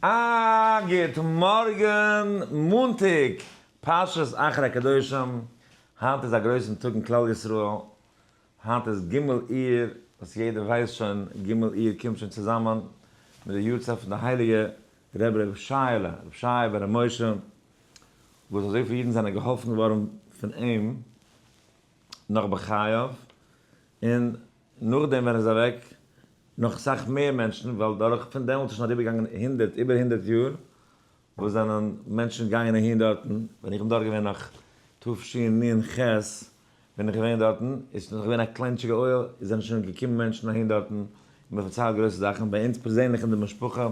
א גוט מארגן מאנטאג פרשת אחרי קדושים, היינט איז א גרויסן טאג אין כלל ישראל, היינט איז ג' אייר, וואס יעדער ווייסט שוין, ג' אייר קומט שוין צוזאמען מיט די יארצייט פון די הייליגע רבי ר' שייעלע, ר' שייע בן ר' משה, וואס אזויפיל אידן זענען געהאלפן געווארן פון אים נאך בחייו, און נאכדעם ווען ער איז אוועק נאך אסאך מער מענטשן, ווייל דורך פון דעמאלטס איז שוין אריבערגעגאנגען הונדערט, איבער הונדערט יאר, וואס זענען מענטשן געגאנגען אהין דארטן, ווען איך בין דארט געווען נאך תשנ ח, בין איך געווען דארטן, איז נאך געווען א קליינטשיגע אוהל, איז זענען שוין געקומען מענטשן אהין דארטן, און מען פארציילט גרויסע זאכן, ביי אונז פערזענליך אין די משפחה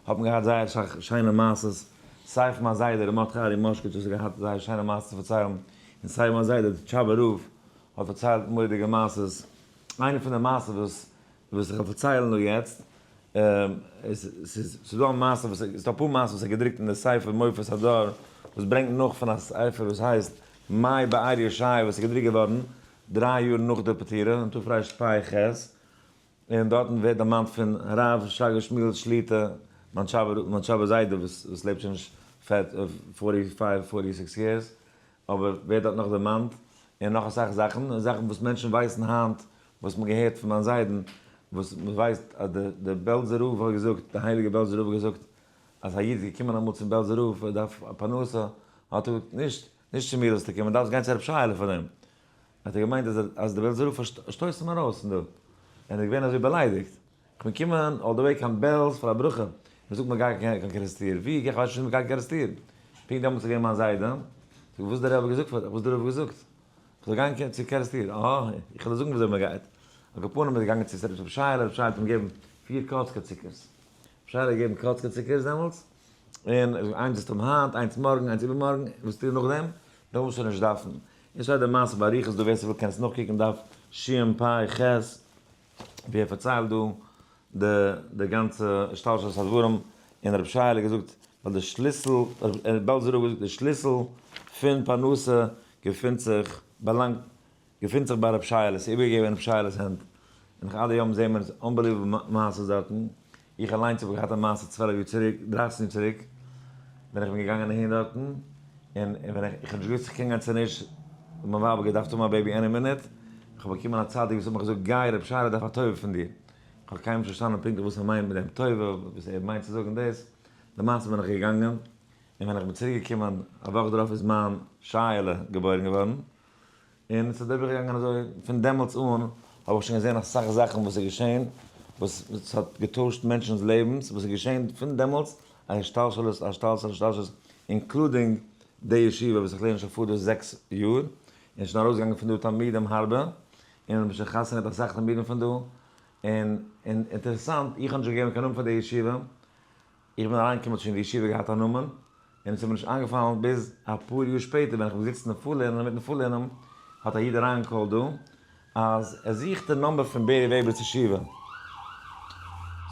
האט מען געהאט זייער אסאך שיינע מעשות, סיי פון מיין זיידע ר' מרדכי ארי' מאשקאוויטש וואס האט געהאט זייער שיינע מעשות צו פארציילן, און סיי מיין זיידע דער טשאבער רב האט פארציילט מורא'דיגע מעשות, איינע פון די מעשות וואס וואס איך וועל פארציילן דא יעצט, איז ס'איז ס'איז דא א מעשה וואס ס'איז דא אפאר מעשות וואס איז געדרוקט אין די ספר מופת הדור, וואס ברענגט נאך פון א ספר וואס הייסט מאי באר ישעי' וואס איז געדרוקט געווארן דריי יאר נאך די פטירה אין תרפ ח, און דארטן ווערט דערמאנט פון הרב שרגא שמואל שליטא, מיין טשאבער זיידע וואס לעבט שוין נישט forty five forty six years, אבער ווערט דארט נאך דערמאנט, און נאך אסאך זאכן, און זאכן וואס מענטשן ווייסן היינט, וואס מ'האט געהערט פון מיין זיידן, וואס מ'ווייסט אז די בעלזער רב האט געזאגט, די הייליגע בעלזער רב האט געזאגט, אז א איד איז געקומען אמאל צום בעלזער רב, ער דארף א פרנסה, האט ער געזאגט, נישט, נישט צו מיר זאלסטו קומען, דארפסט גיין צו רב שייעלע פאר דעם. האט ער געמיינט אז אז די בעלזער רב שטויסט אים ארויס פון דא, און ער איז געווען אזוי באליידיגט, איך בין געקומען all the way קיין בעלז פאר א ברכה, מען זאגט מיר גיי קיין קערעסטיר, ווי? איך ווייס נישט ווי מען גייט קערעסטיר, פונקט דעמאלטס איז געווען מיין זיידע, זאג וואס דער רבי האט געזאגט פאר דיך, וואס דער רבי האט געזאגט, איך זאל גיין צו קערעסטיר, אהא, איך וועל דיר זאגן וויאזוי מען גייט, על כל פנים איז געגאנגען צו רבי שייעלע, רבי שייעלע האט אים געגעבן פיר קאצקע צוקערס, רבי שייעלע האט געגעבן קאצקע צוקערס דעמאלטס, און איינס זאלסטו האבן היינט, איינס מארגן, איינס איבערמארגן, וואס טו נאכדעם? דאן וועסטו נישט דארפן. און שטייט די מעשה באריכות דא ווער ס'וויל קען עס נאכקוקן דף שפ ח ווי ער פארציילט דא די די גאנצע השתלשלות הדברים, און רבי שייעלע האט געזאגט ווייל די שליסל, בעלזער רב האט געזאגט די שליסל פון פרנסה געפינט זיך באלאנגט געפינט זיך ביי רב שייעלע, ס'איז איבערגעגעבן אין רב שייעלע'ס הענט, און עד היום זעהן מיר unbelievable מעשות דארטן, איך אליינס האב געהאט א מעשה צוועלף יאר צוריק, דרייצן יאר צוריק, ווען איך בין געגאנגען אהין דארטן, און ווען איך, איך האב נישט געוואוסט איך קען גיין צו נישט, מיין ווייב האט געדארפט האבן א baby any minute, איך האב באקומען א צדיק וואס האט מיך געזאגט גיי, רב שייעלע דארף א טובה פון דיר, איך האב קיינמאל נישט פארשטאנען פונקטליך וואס ער מיינט מיט דעם טובה, וואס ער מיינט צו זאגן דאס, למעשה בין איך געגאנגען, און ווען איך בין צוריק געקומען א וואך דערויף איז מיין שייעלע געבוירן געווארן, און ס'איז אדורכגעגאנגען אזוי, פון דעמאלטס אן האב איך שוין געזען אסאך זאכן וואס איז געשען, וואס ס'האט געטוישט מענטשנ'ס לעבנס, וואס איז געשען פון דעמאלטס, א השתלשלות, השתלשלות, השתלשלות, including די ישיבה וואס איך לערן שוין פאר דא זעקס יאר, און שוין ארויסגעגאנגען פון דא תלמידים הרבה, און האבן שוין חתונה געהאט אסאך תלמידים פון דא, און און אינטערעסאנט, איך האב נישט געגעבן קיין נאמען פאר די ישיבה, איך בין אריינגעקומען האט שוין די ישיבה געהאט א נאמען, און עס איז מיר נישט איינגעפאלן ביז אפאר יאר שפעטער ווען איך בין געזיצן און פארלערנען אינמיטן פארלערנען האט א איד אריינגעקאלט דא אז ער זוכט די number פון בערי וועבער'ס ישיבה,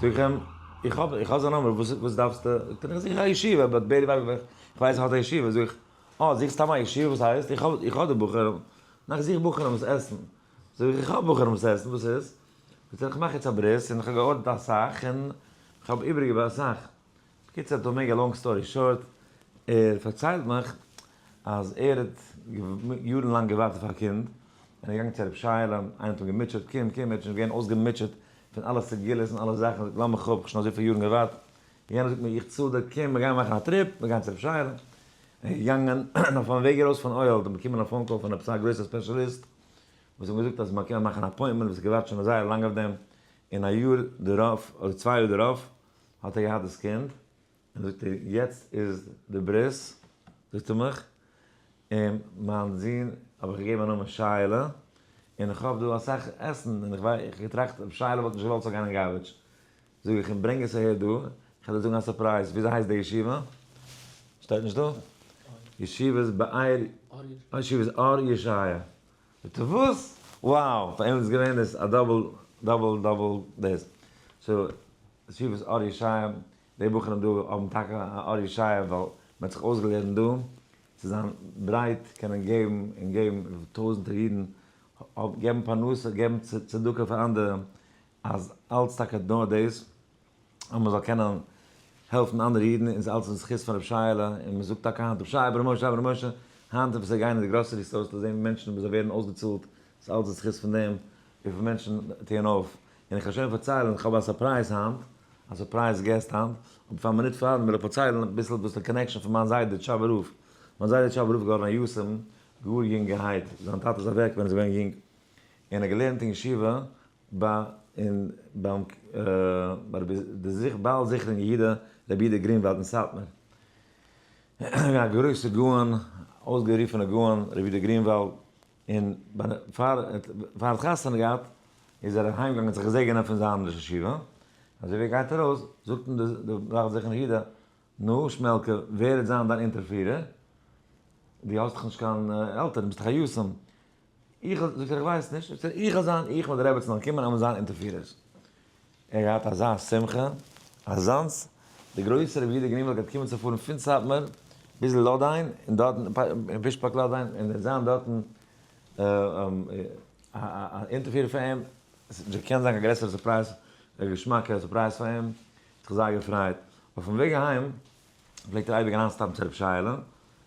זאג איך אים איך האב איך האב זיין number וואס וואס דארפסטו? זאגט ער איך זוך א ישיבה but בערי וועבער איך ווייס ער האט א ישיבה, זאג איך אה זוכסט סתם א ישיבה וואס הייסט איך האב איך האב די בחורים, ניין איך זוך בחורים וואס עסן, זאג איך איך האב בחורים וואס עסן וואס איז? זאגט ער איך מאך יעצט א ברית און איך האב געארדערט אסאך און איך האב איבעריגע אסאך. בקיצור to make a long story short, ער פארציילט מיך אז ער האט יארן לאנג געווארט אויף א קינד, און ער איז געגאנגען צו רב שייעלע, איינער האט אים געמוטשעט, קום קום, ער האט שוין געווען אויסגעמוטשעט פון אלע סגולות און אלע זאכן, זאגט לאז מיך אפ, איך האב שוין אזויפיל יארן געווארט, יענער זאגט מיר איך צאל דיר, קום מיר גייען מאכן א trip, מיר גייען צו רב שייעלע, ער איז געגאנגען, און אויפן וועג ארויס פון אוהל האט ער באקומען א phone call פון עפעס א גרויסע ספעשעליסט, וואס האט אים געזאגט אז מען קען מאכן א appointment, וואס ער געווארט שוין זייער לאנג אויף דעם, און א יאר דערויף, אדער צוויי יאר דערויף, האט ער געהאט דאס קינד, און זאגט ער, יעצט איז די ברית, זאגט ער מיך, און מיין זון האב איך געגעבן א נאמען שייעלע, און איך האב דא אסאך עסן, און איך וויי, איך האב געטראכט אויב שייעלע וואלט נישט געוואלט ס'זאל גיין אין garbage, זאג איך אים, ברענג עס אהער דא, איך וועל דיר זאגן א surprise, וויאזוי הייסט די ישיבה? שטייט נישט דא? ישיבת באר, ישיבת אור ישעיה. זאגט ער וואס? wow! פאר אים איז געווען דאס א double double double דאס. so ישיבת אור ישעיה, די בחורים דא האבן טאקע א אור ישעיה ווייל מען האט זיך אויסגעלערנט דא צו זיין ברייט, קענען געבן און געבן טויזענטער אידן, געבן פרנסה, געבן צדקה פאר אנדערע, אז אלץ טאקע נאר דאס אז מען זאל קענען. העלפן אנדערע אידן און ס'איז אלץ אין זכות פון רבי שייעלע, און מ'זאגט טאקע היינט רבי שייע בר' משה רבי משה, היינט ווען זיי גייען אין די grocery stores צו זען מענטשן וואס זיי ווערן אויסגעצאלט, ס'איז אלץ אין זכות פון דעם וויפיל מענטשן טוען אויף, און איך וועל שוין פארציילן, איך האב א surprise היינט, א surprise guest היינט, אבער פאר א מינוט פארדעם וויל איך פארציילן אביסל וואס די connection פון מיין זיידע טשאבער רב, מיין זיידע טשאבער רב איז געווארן א יתום גאר יונגערהייט, זיין טאטע איז אוועק ווען ער איז געווען יונג, און ער האט געלערנט אין ישיבה ביי אין ביים ביי די בעל זכרון יהודה רבי יהודה גרינוואלד אין סאטמאר. א גרויסע גאון, אויסגערופענע גאון רבי יהודה גרינוואלד, און פאר ער האט חתונה געהאט איז ער אהיים געגאנגען זיך געזעגענען פון זיין ראש ישיבה, אזוי ווי ער גייט ארויס זאגט אים די בעל זכרון יהודה, נו שמעלקע ווער וועט זיין דיין אונטערפירער? דו האסט דאך נישט קיין עלטערן ביסט דאך א יתום. איך, זאגט ער, איך ווייס נישט, זאגט ער, איך וועל זיין, איך מיט די רעבעצן וועלן קומען און זיין אונטערפירערס. ער האט געהאט אזא שמחה, אזאנס, די גרויסע רבי יהודה גרינוואלד גייט קומען צו פארן פון סאטמאר ביז לאדיין, און דארטן, אין פישפאק לאדיין, און וועט זיין דארטן א אונטערפירער פאר אים, עס האט נישט געקענט זיין קיין גרעסערע surprise, א געשמאקע surprise פאר אים, האט זיך זייער געפרייט. אויפן וועג אהיים פלעגט ער אייביג אריין stop ן צו רבי שייעלע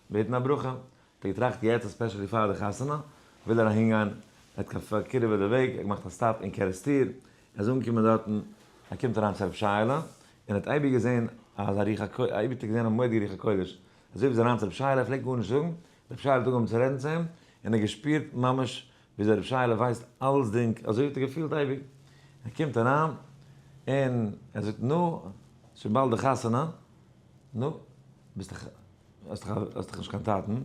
בעטן א ברכה, האט ער געטראכט יעצט especially פאר די חתונה וויל ער אהין גיין, ער האט קיין פארקירעוועט די וועג, ער האט געמאכט א stop אין קערעסטיר, ער איז אנגעקומען דארטן, ער קומט אריין צו רב שייעלע, און ער האט אייביג געזען אז א רוח הקודש, אייביג האט ער געזען א מורא'דיגע רוח הקודש, אזוי ווי איז אריין צו רב שייעלע, ער פלעגט גארנישט זאגן, רב שייעלע האט אנגעהויבן צו רעדן צו אים, און ער האט געשפירט ממש וויאזוי רב שייעלע ווייסט אלסדינג, אזוי האט ער געפילט אייביג, ער קומט אריין, און ער זאגט נו, ס'איז שוין באלד די חתונה, נו, ביסט דאך האסט דאך נישט קיין טאטן,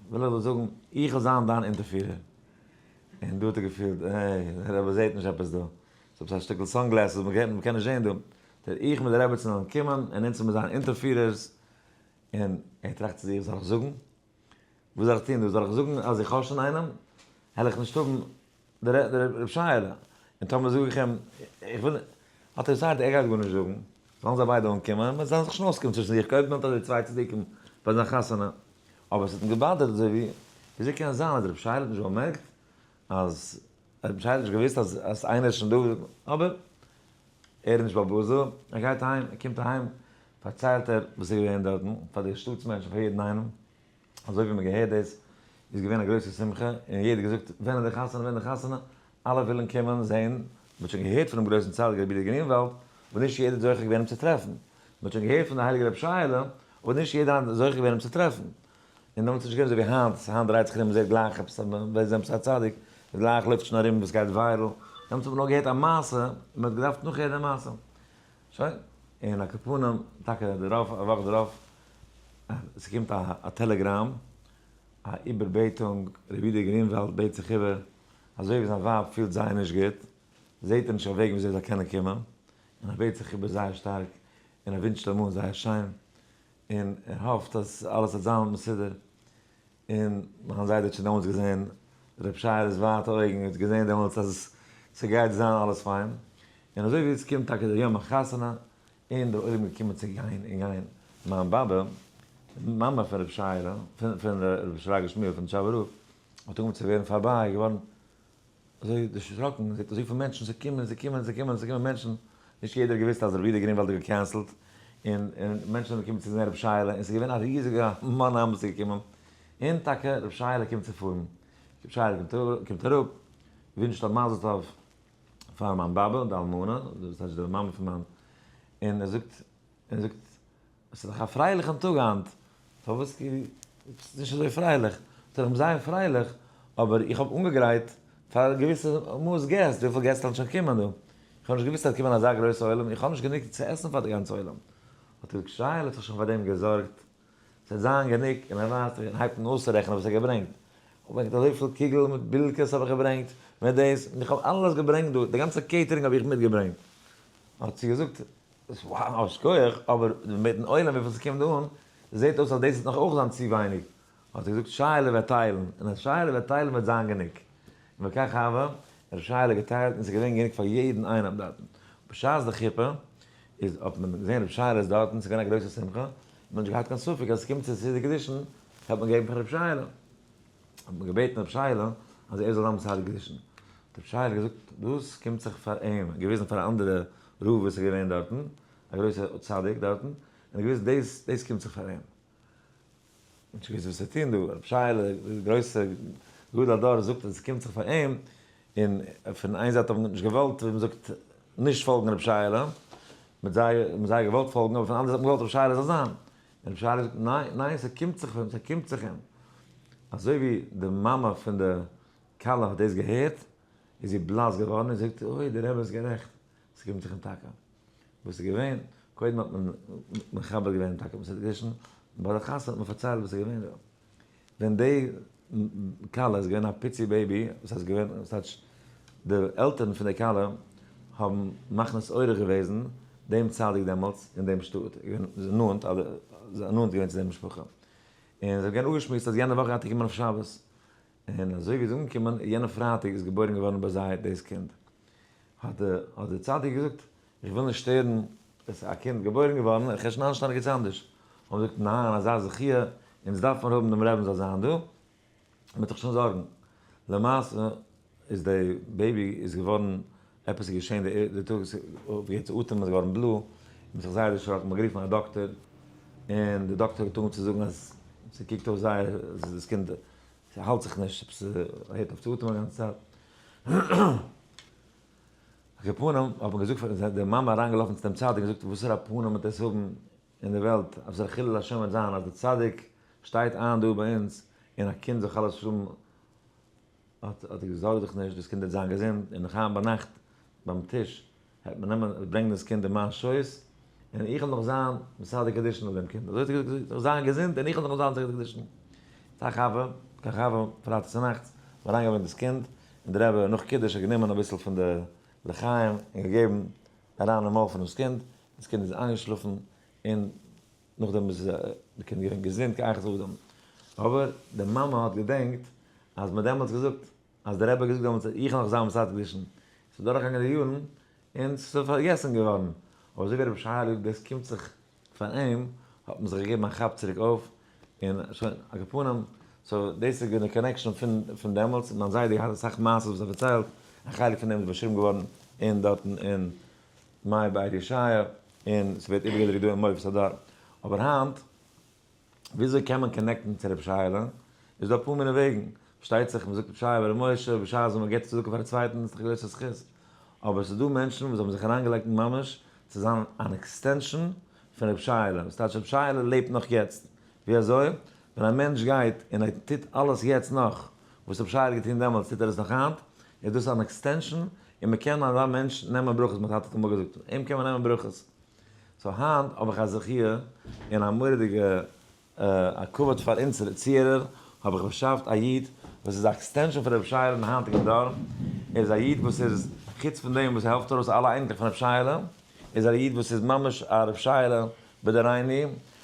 וויל איך דיר זאגן, איך וועל זיין דיין אונטערפירער. און דא האט ער געפילט, העי, דער רבי זעט נישט עפעס דא. ס'איז עפעס א שטיקל sunglasses וואס מ'קען נישט זען דא. דער איך מיט די רעבעצן וועלן קומען, און אונז וועלן זיין אונטערפירערס. און ער טראכט צו זיך, וואס זאל איך זאגן? וואס זאל איך טון דא? זאל איך זאגן אז איך האב שוין איינעם? העל איך נישט האבן דער רב שייעלע, און טאמער זאג איך אים, איך וויל, האט ער געזאגט, ער גייט גארנישט זאגן, זאלן זיי ביידע אנקומען, זיי זאלן זיך שוין אויסקומען צווישן זיך, קודם נעמט ער די צוויי צדיקים ביי זיין חתונה, אבער עס האט אים גע bother ט אזוי ווי, וויאזוי קען עס זיין אז רב שייעלע האט נישט באמערקט אז, רב שייעלע האט נישט געוואוסט אז אז איינער איז שוין דא, אבער ער איז נישט באבוזא, ער גייט אהיים, ער קומט אהיים, פארציילט ער וואס איז געווען דארטן, פאר די שטאטס מענטשן, פאר יעדן איינעם. אזוי ווי מען געהערט דאס איז געווען א גרויסע שמחה און יעדער געזאגט ווען איז די חתונה ווען איז די חתונה, אלע ווילן קומען זען, מען האט שוין געהערט פונעם גרויסן צדיק רבי יודא גרינוואלד, אבער נישט יעדער האט זוכה געווען אים צו טרעפן, מען האט שוין געהערט פון די הייליגע רבי שייעלע, אבער נישט יעדער האט זוכה געווען אים צו טרעפן, און דעמאלטס איז נישט געווען אזוי ווי היינט, היינט דרייט זיך ארום מען זעט גלייך עפעס אז מען ווייסט עפעס א צדיק, גלייך לויפט שוין ארום וואס גייט viral, דעמאלטס האט מען נאר געהערט א מעשה און מען האט געדארפט נאכהערן די מעשה. שוין, און על כל פנים, טאקע דערויף, א וואך דערויף, ס'קומט א טעלעגראם, א איבערבעטונג, רבי יודא גרינוואלד בעט זיך איבער, אזוי ווי זיין ווייב פילט זייער נישט גוט, זעט ער נישט א וועג וויאזוי ער זאל קענען קומען, און ער בעט זיך איבער זייער שטארק, און ער ווינטשט אים אן זייער שיין, און ער האפט אז אלעס וועט זיין מסודר. און מיין זיידע האט שוין דעמאלטס געזען ר' שייעלע'ס ווייטע אויגן, האט געזען דעמאלטס אז ס'גייט זיין אלעס פיין, און אזוי ווי עס קומט טאקע דער יום החתונה, און דער עולם איז געקומען צו גיין און גיין, מיין באבע, די מאמע פון ר' שייעלע, פון ר' שרגא שמואל פון טשאבער רב, האט אנגעהויבן צו ווערן פארביי, געווארן אזוי דערשראקן, זעט אזויפיל מענטשן, ס'קומען, ס'קומען, ס'קומען, ס'קומען מענטשן, נישט יעדער האט געוואוסט אז רבי יודא גרינוואלד האט גע cancel ט, און מענטשן זענען געקומען צו זען רבי שייעלע, און ס'איז געווען א ריזיגע המון עם וואס איז געקומען, און טאקע רבי שייעלע קומט צו פארן, רבי שייעלע קומט אראפ, ווינטשט א מזל טוב פאר מיין באבע, די אלמנה, דאס הייסט די מאמע פון מיין, און ער זאגט, ער זאגט, עס איז דאך א פרייליכן טאג היינט, פארוואס ביסטו נישט אזוי פרייליך? זאגט ער, איך בין זייער פרייליך, אבער איך האב אנגעגרייט פאר א געוויסע מאס געסט, וויפיל געסט וועלן שוין קומען דא? איך האב נישט געוואוסט אז עס קומען אזא גרויסע עולם, איך האב נישט גענוג צו עסן פאר די גאנצע עולם. האט ר' שייעלע זיך שוין פאר דעם געזארגט, עס וועט זיין גענוג, און ער ווייזט און הייבט אן אויסצורעכענען וואס ער האט געברענגט, איך האב געברענגט אזויפיל קוגל מיט בילקעס האב איך געברענגט, מיט דאס, און איך האב אלעס געברענגט דא, די גאנצע catering האב איך מיטגעברענגט. האט זי געזאגט, wow, שכוח, אבער מיטן עולם וויפיל ס'קומט דא אן, זעט אויס אז דאס וועט נאך אויך זיין צו ווייניג. האט ער געזאגט, שייעלע וועט טיילן, און אז שייעלע וועט טיילן וועט זיין גענוג. און וכך הווה, ר' שייעלע האט געטיילט און ס'איז געווען גענוג פאר יעדן איינעם דארטן. בשעת די חופה איז האט מען געזען ר' שייעלע איז דארטן, ס'איז געווען א גרויסע שמחה, און מ'האט נישט געהאט קיין ספק אז ס'קומט צו סידור קידושין, האט מען געגעבן פאר ר' שייעלע. האט מען געבעטן ר' שייעלע אז ער זאל זיין מסדר קידושין. האט ר' שייעלע געזאגט, דאס קומט זיך פאר אים, געוויזן פאר א אנדערע רב וואס איז געווען דארטן. א גרויסע צדיק דארטן, און ער האט געוואוסט דאס דאס קומט זיך פאר אים. נישט געוואוסט וואס צו טון דא, רבי שייעלע דער גרויסע גדול הדור זאגט אז עס קומט זיך פאר אים, און פון איין זייט האט מען נישט געוואלט ווי מען זאגט נישט פאלגן רבי שייעלע, מען האט זייער געוואלט פאלגן, אבער פון די אנדערע זייט האט מען געוואלט רבי שייעלע זאל זיין, און רבי שייעלע זאגט ניין ניין ס'קומט זיך אים ס'קומט זיך אים, אזוי ווי די מאמע פון די כלה האט דאס געהערט איז זי בלאס געווארן און זאגט אוי די רבי איז גערעכט ס'קומט זיך אים טאקע. וואס איז געווען? קודם האט מען מכבד געווען טאקע מסדר קידושין, ביי די חתונה האט מען פארציילט וואס איז געווען דא. ווען די כלה איז געווען א פיצי baby, וואס הייסט געווען, וואס טייטש די עלטערן פון די כלה האבן מכניס אורח געוועזן דעם צדיק דעמאלטס אין דעם שטאט, געווען נאנט, נאנט געווען צו די משפחה, און זיי האבן געווען אפגעשמועסט אז יענע וואך גייט ער קומען אויף שבת, און אזוי ווי איז אנגעקומען יענע פרייטאג איז געבוירן געווארן ביי זיי דאס קינד, האט די האט די צדיק געזאגט, איך וויל נישט שטערן, עס איז א קינד געבוירן געווארן, איך וועל שוין איינשטיין ערגעץ אנדערש. האבן זיי געזאגט, ניין, אזא זכיה, אונז דארף מיר האבן דעם רעבין זאל זיין דא, מען וועט זיך שוין זארגן. למעשה איז די baby איז געווארן, עפעס איז געשען די די טאג, עס איז אויפגעהערט צו אטעמען, עס איז געווארן בלוי, מען האט זיך זייער דערשראקן, מען האט גערופן א דאקטער, און די דאקטער האט אנגעהויבן צו זאגן אז ס'קוקט אויס זייער אז דאס קינד ס'האלט זיך נישט, עפעס הערט אויף צו אטעמען א גאנצע צייט. על כל פנים האט מען געזאגט פאר די מאמע אריינגעלאפן צו דעם צדיק און געזאגט וואסערע א פנים וועט עס האבן אין די וועלט, וואסערע חילול השם וועט זיין אז די צדיק שטייט איין דא ביי אונז און א קינד זאל חס ושלום האט ער געזאגט זארג דיך נישט דאס קינד וועט זיין געזונט און נאך היינט ביינאכט ביים טיש העט מען נעמען ברענגען דאס קינד אין מיין שויס, און איך וועל נאך זיין מסדר קידושין אויף דעם קינד. אזוי האט ער געזאגט, זאל זיין געזונט און איך וועל נאך זיין מסדר קידושין. זיין חבר, קיין חבר, פרייטאג צונאכטס, האט אריינגעברענגט דאס קינד, און דער רבי נאך קידוש האט גענומען אביסל פון די לחיים און געגעבן אריין אין מויל פון דאס קינד, דאס קינד איז איינגעשלאפן, און נאכדעם איז די קינד געווען געזונט כאחד האדם. אבער די מאמע האט געדענקט אז מען האט דעמאלטס געזאגט אז דער רבי האט געזאגט דעמאלטס איך וועל נאך זיין מסדר קידושין, ס'איז דורכגעגאנגען די יארן און ס'איז פארגעסן געווארן, אבער אזוי ווי רבי שייעלע זאגט דאס קומט זיך פאר אים, האט מען זיך געגעבן א כאפ צוריק אויף, און שוין, על כל פנים, so דאס איז געווען די connection פון פון דעמאלטס, מיין זיידע האט געהאט אסאך מעשות וואס ער פארציילט, א חלק פון דעם איז באשריבן געווארן אין דארטן אין מאי באר ישעיה, און ס'ווערט איבערגעדרוקט דא אין מופת הדור, אבער היינט. וויאזוי קען מען connect ן צו רבי שייעלע? איז דא אפאר מיני וועגן. פארשטייט זיך מ'זאגט רבי שייע בר' משה, בשעת ווען מ'געבט צדקה פאר א צווייטן איז דאך א גרויסע זכות. אבער ס'איז דא מענטשן וואס האבן זיך אריינגעלייגט ממש צו זיין אן extension פון רבי שייעלע. וואס טייטש רבי שייעלע לעבט נאך יעצט. ווי אזוי? ווען א מענטש גייט און ער טוט אלעס יעצט נאך וואס רבי שייעלע האט געטון דעמאלטס טוט ער עס נאך היינט, איז דאס אן extension און מ'קען אזא מענטש נעמען ברכות, מיין טאטע האט אמאל געזאגט, אים קען מען נעמען ברכות. so היינט האב איך א זכיה און א מורא'דיגע א כבוד פאר אונזערע צוהערער, האב איך באשאפט א איד וואס איז א extension פון רבי שייעלע אין היינטיגן דור, ער איז א איד וואס איז חוץ פון דעם וואס ער העלפט ארויס אלע אייניקלעך פון רבי שייעלע, איז ער א איד וואס איז ממש א רבי שייעלע בדורנו,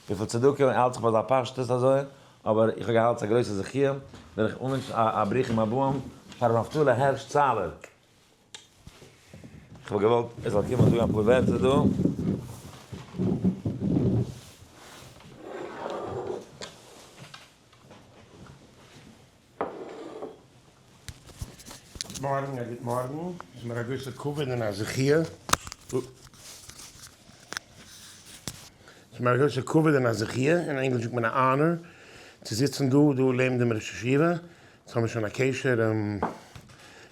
וויפיל צדקה ער האלט זיך ביי זיין פשטות אזוי, אבער איך האב געהאלט ס'איז א גרויסע זכיה, וויל איך אנווינטשן א ברוכים הבאים פאר ר' נפתלי הערש צאלער. איך וואלט געוואלט ער זאל קומען זאגן אפאר ווערטער דא. גוט מארגן, א גוט מארגן, ס'איז מיר א גרויסע כבוד און א זכיה, ס'איז מיר א גרויסע כבוד און א זכיה, אין ענגליש זאגט מען א honor, צו זיצן דא, דא לעבן דעם ראש ישיבה, אונז האבן שוין א קשר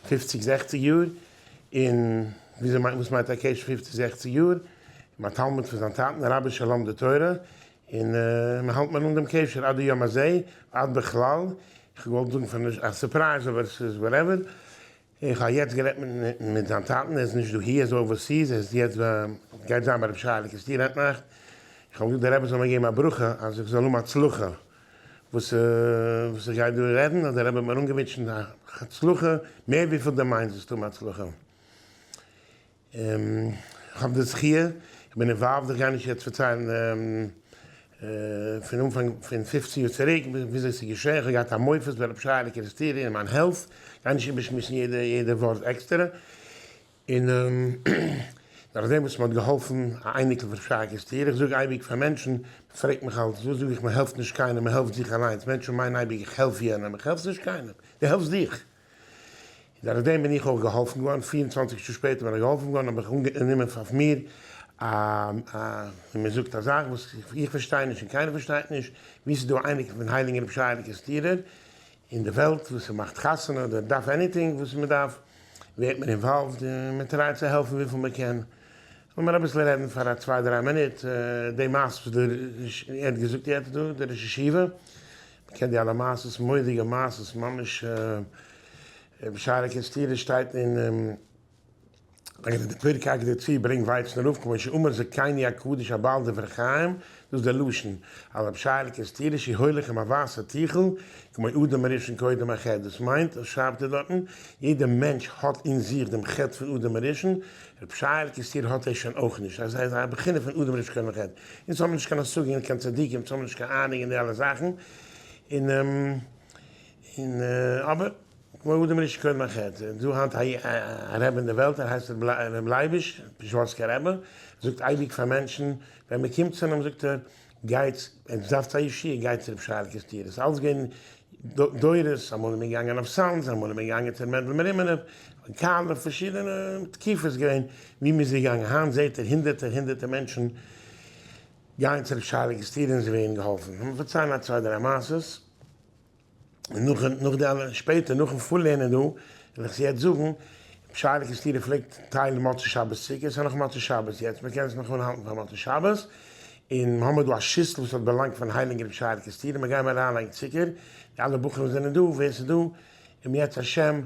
פופציג זעכציג יאר, און וויאזוי מיינט וואס מיינט א קשר פופציג זעכציג יאר? מיין תלמיד פון זיין טאטן רבי שלום די תורה, און מען האלט מיר אן דעם קשר עד היום הזה, ועד בכלל, איך האב געוואלט זאגן פאר א surprise אבער ס'איז whatever, איך האב יעצט גערעדט מיט זיין טאטן, ער איז נישט דאהי, ער איז overseas, ער איז יעצט ביי, גייט זיין ביי רבי שייעלע קערעסטיר היינט נאכט, איך האב געזאגט די רבי זאל מיר געבן א ברכה אז איך זאל האבן הצלחה וואס וואס איך גיי דא רעדן, האט דער רבי מיר אנגעווינטשן הצלחה מער וויפיל דו מיינסט זאלסטו האבן הצלחה. איך האב די זכיה, איך בין involved, איך גיי נישט יעצט פארציילן פון אנפאנג פון פופצן יאר צוריק וויאזוי ס'איז געשען, איך האב געהאט א מופת ביי רבי שייעלע קערעסטירער אין מיין health, גיי נישט איבערשמועסן יעדע יעדע ווארט עקסטערע, און נאכדעם וואס מ'האט געהאלפן א אייניקל פון רבי שייעלע קערעסטירער, איך זאג אייביג פאר מענטשן, מ'פרעגט מיך אלץ וואס זאג איך מ'העלפט נישט קיינעם מ'העלפט זיך אליינס, מענטשן מיינען אייביג איך העלף יענעם, איך העלף נישט קיינעם, דו העלפסט דיך. דורך דעם בין איך אויך געהאלפן געווארן, 24 שעה שפעטער בין איך געהאלפן געווארן, האב איך אנגענומען אויף מיר. א ווי מען זאגט א זאך וואס איך פארשטיי נישט און קיינער פארשטייט נישט, ווי ס'איז דא אייניקל פון הייליגן רבי שייעלע קערעסטירער אין די וועלט וואס ס'מאכט חתונה אדער דארף anything וואס מ'דארף ווערט מען involved און מען try ט צו העלפן וויפיל מען קען. לאמיר אביסל רעדן פאר א צוויי דריי מינוט די מעשה וואס דער ער האט געזאגט יעצט דא דער ראש ישיבה, מען קען די אלע מעשות מורא'דיגע מעשות ממש רבי שייעלע קערעסטירער שטייט אין אגב די פרק אגדה צו ברענגט ווייצנער אויף כמו שאמר זקיני הקדוש הבעל דברי חיים, דאס איז דער לשון, על רבי שייעלע קערעסטירער שהולך עם א ווייסע טיכל, כמו אדם הראשון קודם החטא, דאס מיינט, דאס שרייבט ער דארטן, יעדער מענטש האט אין זיך דעם חטא פון אדם הראשון, רבי שייעלע קערעסטירער האט עס שוין אויך נישט, אז ער איז א בחינה פון אדם הראשון קודם החטא, אונז האבן נישט קיין השגה אין קיין צדיקים, אונז האבן נישט קיין אהנונג אין די אלע זאכן, און און אבער. כמו אדם הראשון קודם החטא, איז דא היינט א רבי אין די וועלט ער הייסט ר' לייביש, פשעווארסקער רבי, זאגט אייביג פאר מענטשן ווען מען קומט צו אים זאגט ער גייטס עטס דארפטס א ישועה גייטס צו ר' שייעלע קערעסטירער, ס'איז אלץ געווען דורות, אמאל איז מען געגאנגען אויף סאנז, אמאל איז מען געגאנגען צו ר' מענדל מרימינוב, קאלוב, פארשידענע תקופות געווען ווי מען איז געגאנגען, היינט זעט ער הונדערטער הונדערטער מענטשן גייען צו ר' שייעלע קערעסטירער און זיי ווערן געהאלפן, לאמיר פארציילן א צוויי דריי מעשות. און נאכן, נאך די אלע, שפעטער נאכן פארלערנען דא, וועל איך עס יעצט זאגן, שייעלע קערעסטירער פלעגט טיילן מוצאי שבת צוקער, ס'איז נאך מוצאי שבת יעצט, מ'קען עס נאך אנהאלטן פאר מוצאי שבת, און מ'האמער דא א שיסל וואס האט באלאנגט פון הייליגן רבי שייעלע קערעסטירער, מ'גיימער אריינלייגן צוקער, די אלע בחורים זענען דא, ווער ס'איז דא, אם ירצה השם,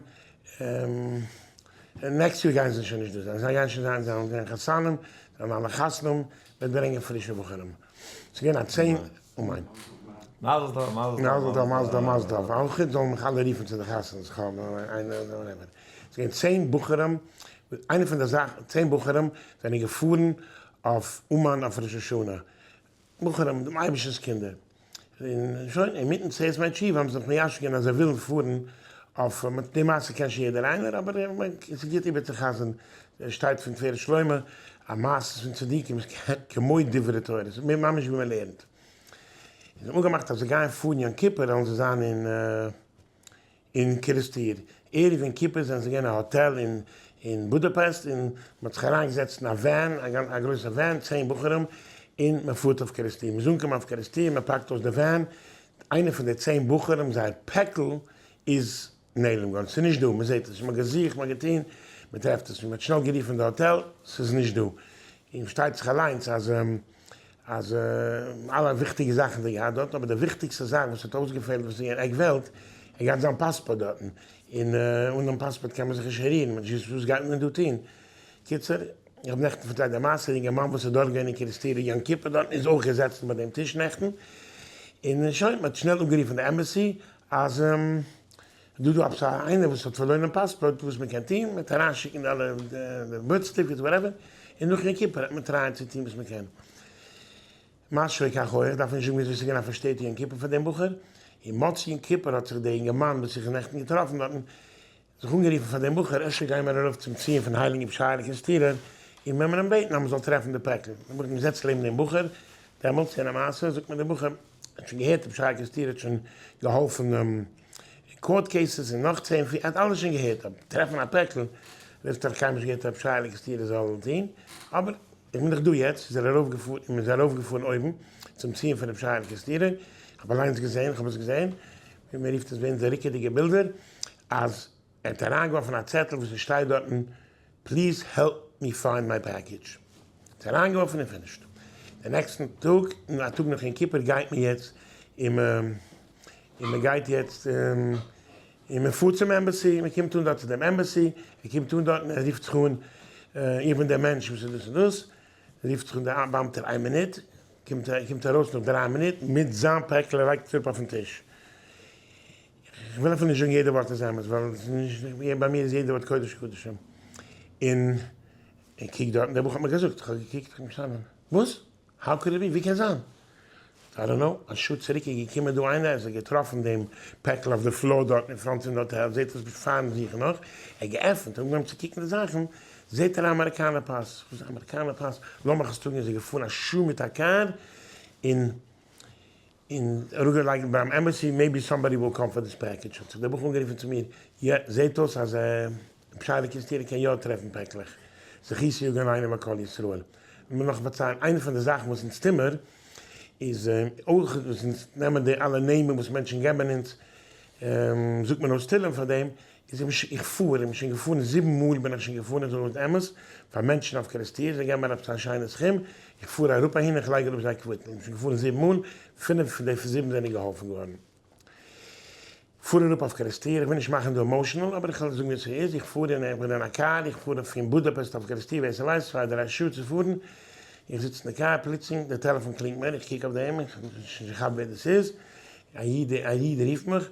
next יאר גייען זיי שוין נישט דא זיין, זיי גייען שוין זיין, זיי וועלן זיין חתנים, זיי וועלן אלע חתונה האבן, מ'וועט ברענגען פרישע בחורים. ס'איז געווען א צען. אמן. מזל טוב, מזל טוב, מזל טוב, מזל טוב, מזל טוב. אויך זאלן מיך אלע רופן צו די חתונות, איך האב איינער אדער whatever. ס'איז געווען צען בחורים, איינע פון די זאכן, צען בחורים זענען געפארן אויף אומאן אויף ראש השנה. בחורים, דעם אייבערשטנ'ס קינדער. און שוין, אינמיטן צען זמן תשובה האבן זיי זיך מיישב געווען אז זיי ווילן פארן אויף, די מעשה קען שוין יעדער איינער, אבער ס'איז גוט איבערצוחזר'ן, שטייט פון תפארת שלמה, א מעשה פון צדיקים איז כמו דברי תורה, ס'איז ממש ווי מען לערנט. און זיי האבן אפגעמאכט אז זיי גייען פארן יום כיפור וועלן זיי זיין אין אין קערעסטיר. ערב יום כיפור זענען זיי געווען אין א האטעל אין אין בודאפעסט און מען האט זיך אריינגעזעצט אין א van, א גרויסע van, צען בחורים, און מען פארט אויף קערעסטיר. מען איז אנגעקומען אויף קערעסטיר, מען פאקט אויס די van, איינער פון די צען בחורים זייער פעקל איז נעלם געווארן, ס'איז נישט דא, מען זעט עס נישט, מען האט געזוכט, מען האט געטון, מען טרעפט עס נישט, מען האט שנעל גערופן די האטעל, ס'איז נישט דא, און פארשטייט זיך אליינס אז אז אלע וויכטיגע זאכן האט ער געהאט דארטן, אבער די וויכטיגסטע זאך וואס האט אויסגעפעלט וואס איז געווען עק וועלט, ער האט געהאט זיין פאספארט דארטן, און אן דעם פאספארט קען מען זיך נישט רירן, מען האט נישט געוואוסט וואס גייט מען דא טון, קיצור, איך האב נעכטן פארציילט די מעשה, די אינגערמאן וואס איז דארט געווען אין קערעסטיר יום כיפור דארטן איז אויך געזעצן ביי דעם טיש נעכטן, און שוין, מען האט שנעל אפגערופן די embassy אז דא דא עפעס איינער וואס האט פארלוירן פאספארט וואס מען קען טון, מען וועט אריינשיקן די אלע די birth certificate whatever, און נאך יום כיפור וועט מען try ען צו טון וואס מען קען. מה שכך הוה, איך דארף נישט זאגן וויאזוי ס'איז געווען א פארשטערטע יום כיפור פאר דעם בחור, און מוצאי יום כיפור האט זיך דער אינגערמאן וואס איך האב נעכטן געטראפן דארטן, זיך אנגערופן פאר דעם בחור, אפשר גייען מיר ארויף צום ציון פון הייליגן רבי שייעלע קערעסטירער, און וועלן מיר אים בעטן אז מען זאל טרעפן די פעקל. דער בחור האט געזעצט לעבן דעם בחור, דעמאלטס, יענע מעשה, זאגט מיר דער בחור, ער האט שוין געהערט רבי שייעלע קערעסטירער האט שוין געהאלפן court cases און נאך צען פיר, ער האט אלעס שוין געהערט, אבער טרעפן א פעקל, דאס האט ער קיינמאל נישט געהערט רבי שייעלע קערעסטירער זאל טון, אבער איך בין דאך דא יעצט, איז ער ארויפגעפארן, און מען איז ארויפגעפארן אויבן צום ציון פון רבי שייעלע קערעסטירער, איך האב אליינס געזען, איך האב עס געזען, ווי מען רופט עס ביי אונז די ריקעדיגע בילדער, אז ער האט אריינגעווארפן א צעטל וואס עס שטייט דארטן please help me find my package, האט ער אריינגעווארפן און finished. די נעקסטן טאג, א טאג נאך יום כיפור גייט מען יעצט און מען און מען גייט יעצט און מען פארט צום embassy, מען קומט אן דארט צו דעם embassy, ער קומט אן דארטן ער רופט זיך אן איך בין דער מענטש וואס איז דאס און דאס, רופט זיך אן דער באאמטער איין מינוט, קומט ער קומט ארויס נאך דריי מינוט מיט זיין פעקל ער לייגט עס אראפ אויפן טיש. איך וויל אפילו נישט זאגן יעדע ווארט איז אמת ווייל עס איז נישט ביי מיר איז יעדע ווארט קודש קדשים. און איך קוק דארטן דער בחור האט מיר געזאגט איך האב געקוקט איך האב נישט פארשטאנען. וואס? How could it be? ווי קען זיין? I don't know. א שעה צוריק איז געקומען דא איינער ער האט געטראפן דעם פעקל אויף די floor דארטן אין front פון די האטעל זעט אויס פארן זוכן נאך ער האט געעפנט און אנגעהויבן צו קוקן די זאכן זעט ער א אמעריקאנער פאס, וואס איז אמעריקאנער פאס? לאמיך עס טראגן, איז ער געפארן א שעה מיט א קאר און און אראפגעלייגט ביים embassy, maybe somebody will come for this package, האט זיך דער בחור אנגערופן צו מיר, יא, זעט אויס אז ר' שייעלע קערעסטירער קען יא טרעפן פעקלעך, זכותו יגן עלינו ועל כל ישראל. מיר נאך פארציילן, איינע פון די זאכן וואס אונז טומער איז אויך וואס אונז נעמען די אלע נעמען וואס מענטשן געבן אונז, זאגט מען אויס תהלים פאר דעם, איז איך איך פאר, איך בין שוין געפארן זיבן מאל בין איך שוין געפארן איך זאג דאס אמת, פאר מענטשן אויף קערעסטיר, זיי געבן מיר עפעס א שיינע סכום, איך פאר אראפ אהין איך לייג אראפ זיי קוויטל, איך בין שוין געפארן זיבן מאל, פינף פון די זיבן זענען געהאלפן געווארן. פאר אראפ אויף קערעסטיר, איך וויל נישט מאכן דא emotional, אבער איך וועל זאגן ווי ס'איז, איך פאר אין, איך בין אין א קאר, איך פאר פון בודאפעסט אויף קערעסטיר, ווער ס'ווייסט, צוויי דריי שעה צו פארן, איך זיץ אין די קאר, פלוצלינג די טעלעפאן קלינגט מיר, איך קוק אויף דעם, איך האב נישט געכאפט ווער דאס איז, א איד, א איד רופט מיך,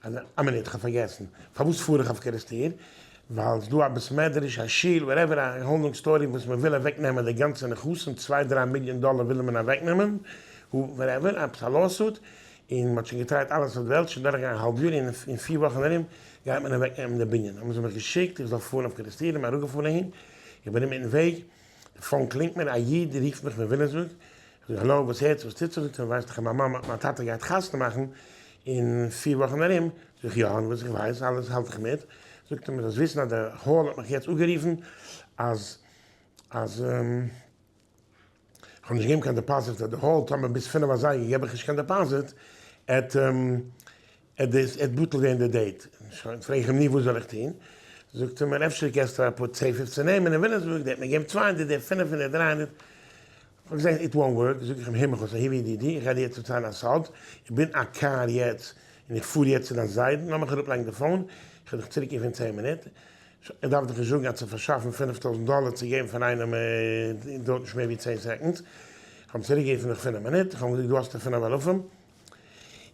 אז א מינוט, איך האב פארגעסן, פארוואס פאר איך אויף קערעסטיר? ווייל ס'דא א בית מדרש, א שול, whatever, א whole long story וואס מ'וויל אוועק נעמען די גאנצע נכסים, צוויי דריי מיליאן דאלער וויל מען אוועק נעמען, whatever, עפעס א lawsuit, און מ'האט שוין געטרייט אלעס אויף די וועלט, שוין דורכגעגאנגען א האלב יאר, און אין פיר וואכן ארום גייט מען אוועק נעמען די בנין, האבן זיי מיך געשיקט איך זאל פארן אויף קערעסטיר, איך בין אראפגעפארן אהין, איך בין אינמיטן וועג, די phone קלינגט מיר, א איד רופט מיך פון וויליאמסבורג, איך זאג האלא וואס הערט זיך וואס טוט זיך, זאגט ער ווייסט דאך אז מיין מאמע מיין טאטע גייט חתונה מאכן אין פיר וואכן ארום, זאג איך יא און וואס איך ווייס אלעס האלט איך מיט, זאגט ער מיר זאלסט וויסן אז די hall האט מיך יעצט אפגערופן אז אז איך האב נישט געגעבן קיין deposit פאר די hall, טאמער ביז פינף אזייגער געב איך נישט קיין deposit עט עט דאס עט בטל ווערן די date, שוין פרעג איך אים נו וואס זאל איך טון, זאגט ער מיר אפשר געסטו אפאר צען פופצען נעמען אין וויליאמסבורג די האט מיר געגעבן 200 די 500 300, איך האב געזען it won't work, זאג איך אים הער מיך אויס אהובי ידידי איך גיי דיר יעצט פארציילן א סוד, איך בין א קאר יעצט און איך פאר יעצט צו דיין זיידן, לאמיך אראפלייגן די phone, איך וועל דיך צוריק רופן אין צען מינוט, איך דארף דיך נישט זאגן אז צו פארשאפן 5000 דאלער צו געבן פאר איינעם דויערט נישט מער ווי צען seconds, איך האב אים צוריק גערופן נאך פינף מינוט, איך האב אים געזאגט דא האסטו פינף אלפים,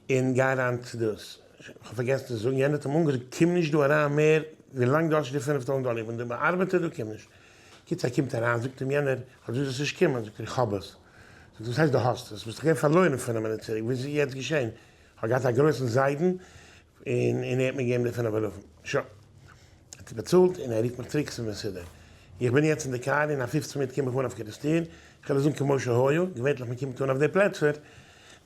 און גיי אריין צו דאס. כ'האב פארגעסן צו זאגן, יענער האט אים אנגעזאגט קום נישט דא אריין מער ווילאנג דו האסט נישט די 5000 דאלער, איך בין דער באארבעטער דא קום נישט. קיצור ער קומט אריין זאגט אים יענער, כ'האב געזאגט זאלסט נישט קומען, זאגט ער איך האב עס. זאגט ער וואס הייסט דו האסט עס, ביסט דאך געווען פארלוירן פינף מינוט צוריק, וואס איז יעצט געשען? כ'האב געהאט א גרויסן זיידן און און ער האט מיר געגעבן די פינף אלפים. שוין. ער האט באצאלט און ער רופט מיך צוריק ס'איז מסודר. איך בין יעצט אין די קאר אין א פופצן מינוט קום איך אן אויף קערעסטיר, כ'וועל דיר זאגן כמו שהיה, געווענטליך מ'קומט אן אויף די פלעצער,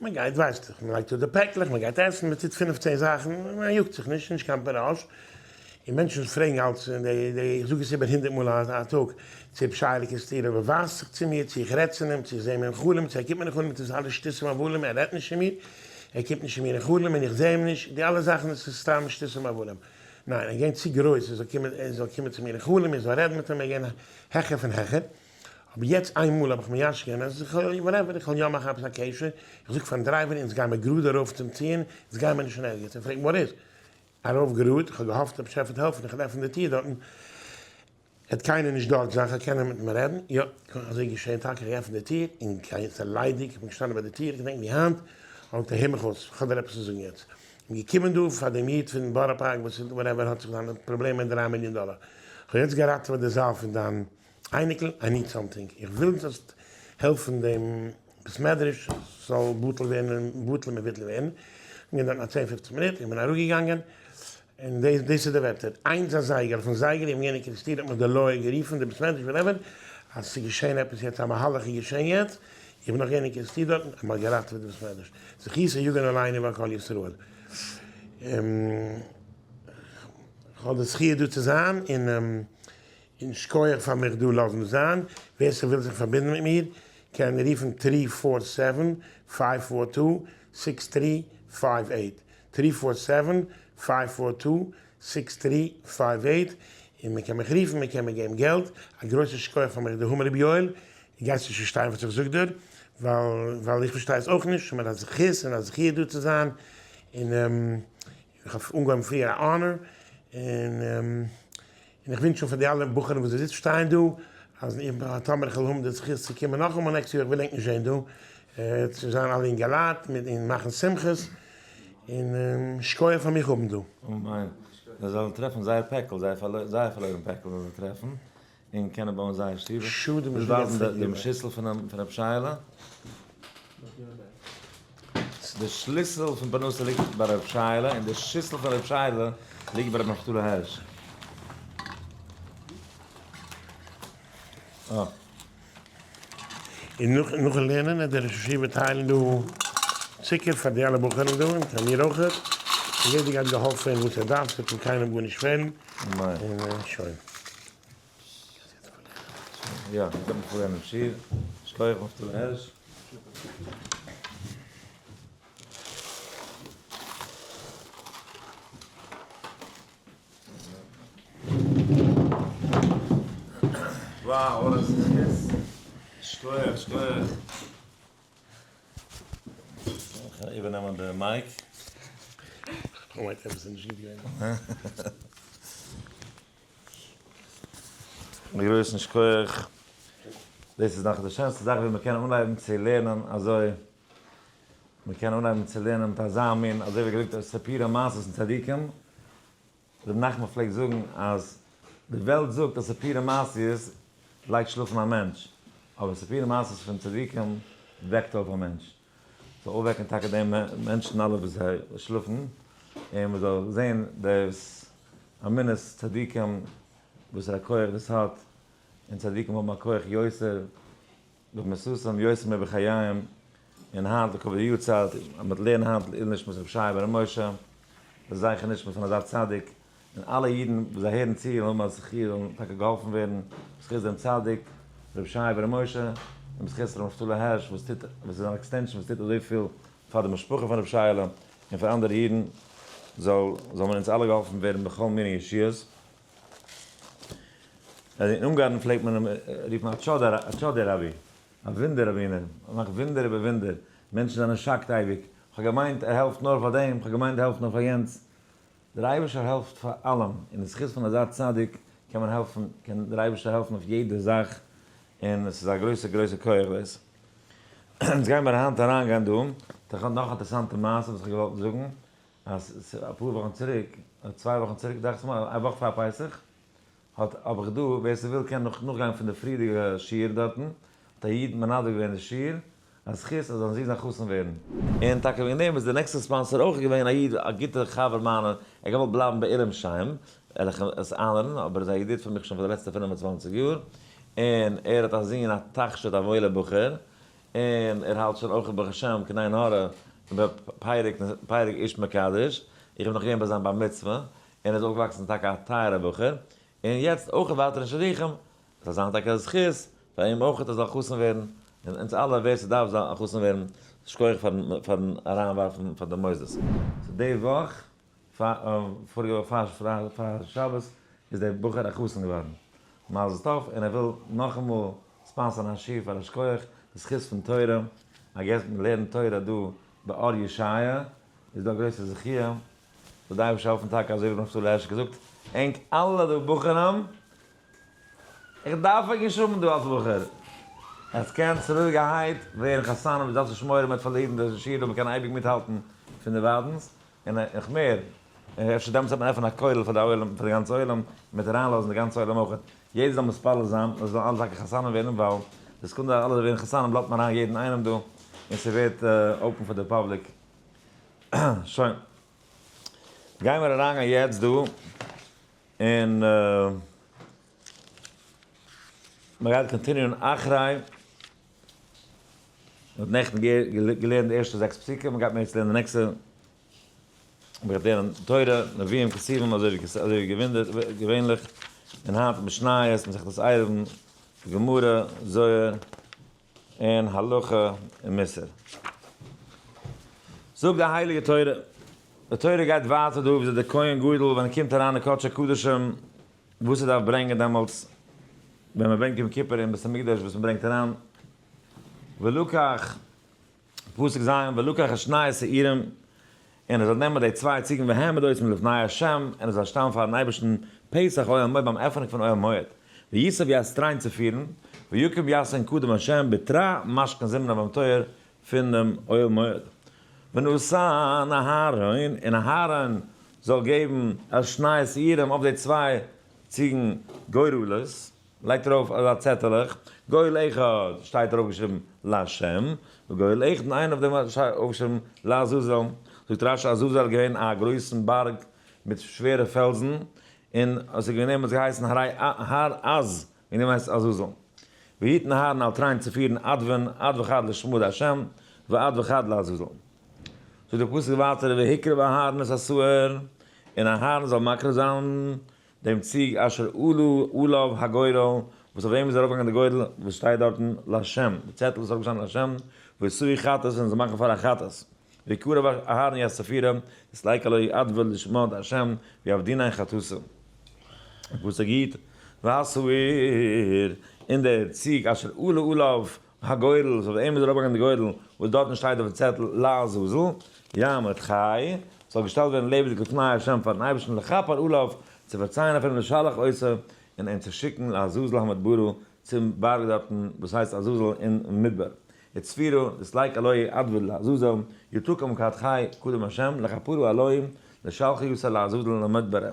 מען גייט ווייסט איך, מען לייגט אפ די פעקלעך, מען גייט עסן, מען טוט פינף צען זאכן, מען יאגט זיך נישט, נישט קיין rush, און מענטשן פרעגן אלץ, און די די איך זאג עס איבער הונדערט מאל א טאג, צו ר' שייעלע קערעסטירער באווייזט זיך צו מיר, צו איך רעד צו אים, צו איך זע אים אין חלום, צו ער קומט מיר אין חלום, דאס איז אלעס שטותים הבלים, ער רעדט נישט צו מיר, ער קומט נישט צו מיר אין חלום און איך זע אים נישט, די אלע זאכן דאס איז סתם שטותים הבלים. ניין, ער איז געווען צו גרויס ער זאל קומען, ער זאל קומען צו מיר אין חלום, איך זאל רעדן מיט אים, ער איז געווען העכער פון העכער. אבער יעצט איין מאל האב איך מיישב געווען אז איך וועל whatever, איך וועל יא מאכן עפעס א קשר, איך זאג פארן driver אונז גיימער גראד ארויף צום ציון, אונז גיימער נישט אין ערגעץ, ער פרעגט וואט איז? ארויף גראד, איך האב געהאפט דער באשעפער וועט העלפן איך וועל עפענען די טיר דארטן, וועט קיינער נישט דארט זיין, כ'וועל קענען מיט אים רעדן, יא, אזוי איז געשען טאקע, איך עפן די טיר און קיין ס'איז ליידיג, איך בין געשטאנען ביי די טיר, איך געדענק ווי היינט, האט ער הער מיך אויס, איך האב דיר עפעס צו זאגן יעצט, איך בין געקומען דא פאר דעם איד פון בארא פארק וואס whatever האט זיך זיינע פראבלעמען מיט דריי מיליאן דאלער, איך האב יעצט געראטעוועט די זאל פון דיין אייניקל, I need something, איך וויל זאלסט העלפן דעם בית מדרש ס'זאל בטל ווערן און בטל מבוטל ווערן, איך בין געווען דארטן א צען פופצן מינוט, איך בין אראפגעגאנגען, און דאס דאס איז די ווערטער, איינס אזייגער אויפן זייגער איך בין געווען אין קערעסטיר האט מיך די lawyer גערופן די בית מדרש whatever, אז ס'איז געשען עפעס יעצט א מהלך איז געשען יעצט, איך בין נאך געווען אין קערעסטיר דארטן, אז מ'האט געראטעוועט די בית מדרש, זכותו יגן עלינו ועל כל ישראל. כ'האב די זכי' דא צו זיין און און שכוח פאר מיך דא לאזן זיין, ווער ס'וויל זיך פארבינדן מיט מיר קען רופן three four seven five four two six three five eight, three four seven five four two six three five eight, און מען קען מיך רופן, מען קען מיר געבן געלט, א גרויסע שכוח פאר מיך די המון רבי יואל, דו גייסט נישט פארשטיין וואס איך זאג דיר, ווייל ווייל איך פארשטיי עס אויך נישט, ס'איז מיר א זכות און א זכי' דא צו זיין, און איך האב אנגעהויבן פריער א honor, און און איך ווינטש אן פאר די אלע בחורים וואס זיי זיצן שטייען דא, אז איך טאמער איך וועל האבן די זכות צו קומען נאכאמאל next יאר, איך וויל ענק נישט זען דא, צו זיין אלע אינגעלייט מיט און מאכן שמחות, און שכוח פאר מיך האבן דא. אמן. זיי זאלן טרעפן זייער פעקל, זייער פארלוירן פעקל זאלן זיי טרעפן, און קענען בויען זייער שטוב. שאד ווילסט ווייזן דעם שיסל פון רב שייעלע? די שליסל פון פרנסה ליגט ביי רב שייעלע, און די שיסל פון רב שייעלע ליגט ביי רבי נפתלי הערש. און נאכן לערנען וועט דער ראש ישיבה טיילן דא צוקער פאר די אלע בחורים דא און פאר מיר אויכעט, און יעדער גייט געהאלפן ווערן וואס ער דארף, ס'וועט אים קיינעם גארנישט פעלן, און שוין. יא, איך האב פארלערנט דעם שיעור. שכוח נפתלי הערש. וואו, וואט א זכות. שכוח, שכוח. איך וועל איבערנעמען די mic. כ'מיין עפעס איז נישט גוט געווען. א גרויסן שכוח. דאס איז נאך די שענסטע זאך ווי מ'קען אנהייבן צו לערנען אזוי. מ'קען אנהייבן צו לערנען מיט אזא מין, אזוי ווי געזאגט סיפורי מעשות און צדיקים. ר' נחמן פלעגט זאגן אז די וועלט זאגט אז סיפורי מעשיות לייגט שלאפן א מענטש, אבער סיפורי מעשיות פון צדיקים וועקט אויף א מענטש. זאל אויפוועקן טאקע די מענטשן אלע וואס זיי שלאפן, און מען זאל זען דאס אמונת צדיקים וואסערע כח דאס האט, און צדיקים האבן א כח יותר במיתתם יותר מבחייהם, און היינט לכבוד די יארצייט, אז מען וועט לערנען היינט לעילוי נשמת רבי שייע בן ר' משה, די זכר נשמת פון אזא צדיק, און אלע אידן וואס זיי הערן צו און האבן א זכי' זאלן טאקע געהאלפן ווערן בזכות דעם צדיק רבי שייע בן ר' משה, און בזכות ר' נפתלי הערש וואס טוט, וואס איז אן extension וואס טוט אזויפיל פאר די משפחה פון רבי שייעלע און פאר אנדערע אידן, זאל זאל מען אונז אלע געהאלפן ווערן בכל מיני ישועות. אין אונגארן פלעגט מען אים רופן א טשאדער רבי, א וואונדער ראבינער, ער מאכט וואונדער איבער וואונדער, מענטשן זענען shocked אייביג, כ'האב געמיינט ער העלפט נאר פאר דעם, כ'האב געמיינט ער העלפט נאר פאר יענץ, דער אייבערשטער העלפט פאר אלעם, און די זכות פון אזא צדיק קען מען העלפן, קען דער אייבערשטער העלפן אויף יעדע זאך, און עס איז א גרויסע גרויסע כח דאס. אונז גיימער היינט אריינגיין דא, נאך א אינטערעסאנטע מעשה וואס איך האב געוואלט זאגן, אז אפאר וואכן צוריק, צוויי וואכן צוריק דאכט זיך מיר, א וואך פאר פסח, האט האב איך דא, ווער ס'וויל קען נאך נאכגיין פון די פריערדיגע שיעור דארטן, האט א איד מנדב געווען די שיעור, א זכות אז זיין זון זאל חתן ווערן. און טאקע וועגן דעם איז די נעקסטע sponsor אויך געווען א איד א גוטער חבר מיינער, ער האט געוואלט בלייבן בעילום שם, וועל איך עס אנערן, אבער איז א ידיד פון מיך שוין פאר די לעצטע 25 יאר, און ער האט א זון א תכשיט א וואוילער בחור, און ער האלט שוין אויך ברוך השם קיין עין הרע בפרק פרק איש מקדש, איך בין נאך געווען ביי זיין בר מצוה, און ער איז אויפגעוואקסן טאקע א טייערע בחור, און יעצט אויך ווייטער אין שידוכים, זאל זיין טאקע א זכות פאר אים אויך ער זאל חתן ווערן, און אונז אלע ווער ס'דארף זאל חתן ווערן, שכוח פארן אריינווארפן פאר די מוסדות. so די וואך, פאריגע וואך פאר שבת איז דער בחור א חתן געווארן, מזל טוב, און ער וויל נאכאמאל sponsor ן א שיעור פאר א שכוח, די זכות פון תורה, א געסט מען לערנט תורה דא באור ישעיה, איז דא א גרויסע זכיה, זאל די אייבערשטער העלפן טאקע אזוי ווי ר' נפתלי הערש האט געזאגט, ענק אלע דא בחורים, איך דארף ענק נישט האבן דא אלס בחור, עטס קענטס רואיגערהייט ווערן חתנים, דו דארפסט נישט מורא מ'וועט פארלירן די שיעור דא, מ'קען אייביג מיטהאלטן פון די ווייטנס, און נאך מער, אפשר דעמאלטס וועט מען עפענען א כולל פאר די עולם, פאר די גאנצע עולם, מ'וועט אריינלאזן די גאנצע עולם אויך, יעדער זאל מתפלל זיין אז זאלן אלע טאקע חתנים ווערן, ווייל די סעקונדע אלע ווערן חתנים בלאזט מען אריין יעדן איינעם דא, און ס'ווערט open פאר די public. שוין. גיימער אריינגיין יעצט דא און מ'גייט continue ען אחרי. מ'האט נעכטן געלערנט די ערשטע זעקס פסוקים, מ'גייט מיר יעצט לערנען די נעקסטע, מ'גייט לערנען תורה, נביאים, כתובים, אזוי ווי געווענליך, און היינט משניות, מסכת עירובין, גמרא, זוהר, און הלכה און מוסר. זאגט די הייליגע תורה, די תורה גייט ווייטער דא וויאזוי דער כהן גדול ווען ער קומט אריין אין קדשי קדשים, וואס ער דארף ברענגען דעמאלטס ווען מען ברענגט יום כיפור אין בית המקדש וואס מען ברענגט אריין, ולקח, פסוק ז', ולקח את שני השעירים, און ער זאל נעמען די צוויי ציגן והעמיד אותם לפני ה', און ער זאל שטעלן פארן אייבערשטן פתח אוהל מועד ביים עפענונג פון אוהל מועד, ויסב יעשתרין צו פירן, ויקם יעשן קדם ה' בתרא משכן זמנה ביים טויער פון דעם אוהל מועד. ונתן אהרן, און אהרן זאל געבן על שני השעירים אויף די צוויי ציגן גורלות, לייגט ארויף אזא צעטעלעך, גורל אחד שטייט ארויף געשריבן לה', וגורל אחד און איינער אויף דעם שטייט אויפגעשריבן לעזאזל, זאגט רש"י עזאזל איז געווען א גרויסן בארג מיט שווערע פעלזן, און עס איז געווען דעמאלטס געהייסן הר עז, וועגן דעם הייסט עס עזאזל. ויתן אהרן על תרין צו פירן אדוון, אד וחד לשמא דהשם, ואד וחד לעזאזל. זאגט דער פסוק ווייטער והקריב אהרן את השעיר, און אהרן זאל מקריב זיין דעם ציג אשר עלה עליו הגורל, וואס אויף אים איז ארויפגעגאנגען די גורל וואס שטייט דארטן לה', די צעטל וואס איז ארויפגעשטאנען לה', ועשאו חטאת און זיי מאכן פאר א חטאת. ויקרב אהרן ית צפירה, וסליקה לא יעדבה לשמה דה', ויעבדינן חטאתו. פסוק יט, והשעיר, און דער ציג אשר עלה עליו הגורל, וואס אויף אים איז ארויפגעגאנגען די גורל, וואס דארטן שטייט אויפן צעטל לעזאזל, יעמוד חי, זאל געשטעלט ווערן לעבעדיג לפני ה' פארן אייבערשטן לכפר עליו, צו פארצייען אויף אים לשלח אותו, און אים צו שיקן לעזאזל המדברה, צום בארג דארטן וואס הייסט עזאזל אין מדבר. וצפירה, דסליק עלוהי עדבא לעזאזל, יתקם כד חי קדם ה', לכפרה עלוהי, לשלחו יסר לעזאזל למדברא.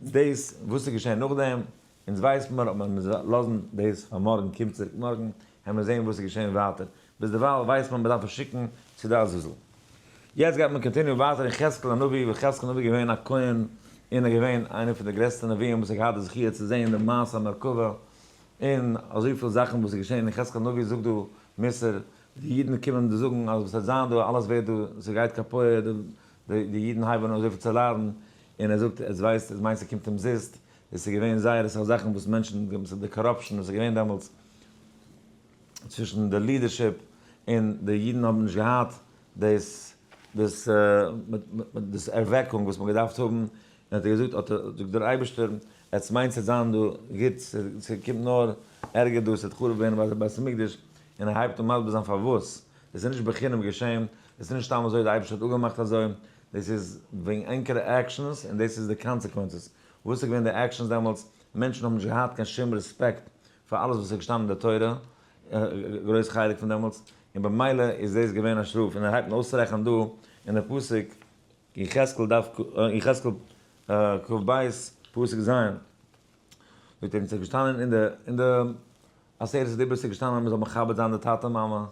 דאס וואס איז געשען נאכדעם, אונז ווייסט מיר, אבער מיר לאזן דאס פאר מארגן, קומט צוריק מארגן, העמיר זען וואס איז געשען ווייטער. ביזדערווייל ווייסט מען מ'דארף עס שיקן צו די עזאזל. יעצט גייט מען continue ווייטער אין יחזקאל הנביא, וואס יחזקאל הנביא איז געווען א כהן, און ער איז געווען איינער פון די גרעסטע נביאים וואס האט געהאט די זכי' צו זען די מעשה המרכבה, און אזויפיל זאכן וואס איז געשען, און יחזקאל הנביא זאגט דא מוסר, די אידן קומען דא זאגן אז וואס וועט זיין דא, אלעס ווערט דא, ס'גייט קאפויער, די אידן הייבן אן אזויפיל צו ליידן, און ער זאגט, עטס ווייסט, עטס מיינט ס'קומט אומזיסט, עס איז געווען זייער אסאך זאכן וואס מענטשן, די corruption וואס איז געווען דעמאלטס צווישן די leadership, און די אידן האבן נישט געהאט דאס דאס דאס ערוועקונג וואס מ'האט געדארפט האבן, און האט ער געזאגט, האט זאגט דער אייבערשטער, עטס מיינט ס'וועט זיין דא גוט, ס'קומט נאר ערגער דא, ס'וועט חרוב ווערן ביי בית המקדש, און ער הייבט אן מסביר זיין פארוואס, דאס איז נישט בחינם געשען, דאס איז נישט סתם אזוי, דער אייבערשטער האט אפגעמאכט אזוי, דאס איז וועגן ענקערע actions, און דאס איז די consequences. וואס איז געווען די actions דעמאלטס? מענטשן האבן נישט געהאט קיין שום רעספעקט פאר אלעס וואס איז געשטאנען אין די תורה, גרויס חלק פון דעמאלטס, און במילא איז דאס געווען א שטראף, און ער הייבט אן אויסצורעכענען דא אין די פסוק, יחזקאל דף יחזקאל כ"ב פסוק ז', זאגט ער, און ס'איז געשטאנען אין די אין די עשרת הדיברות איז געשטאנען אז מ'זאל מכבד זיין די טאטע מאמע,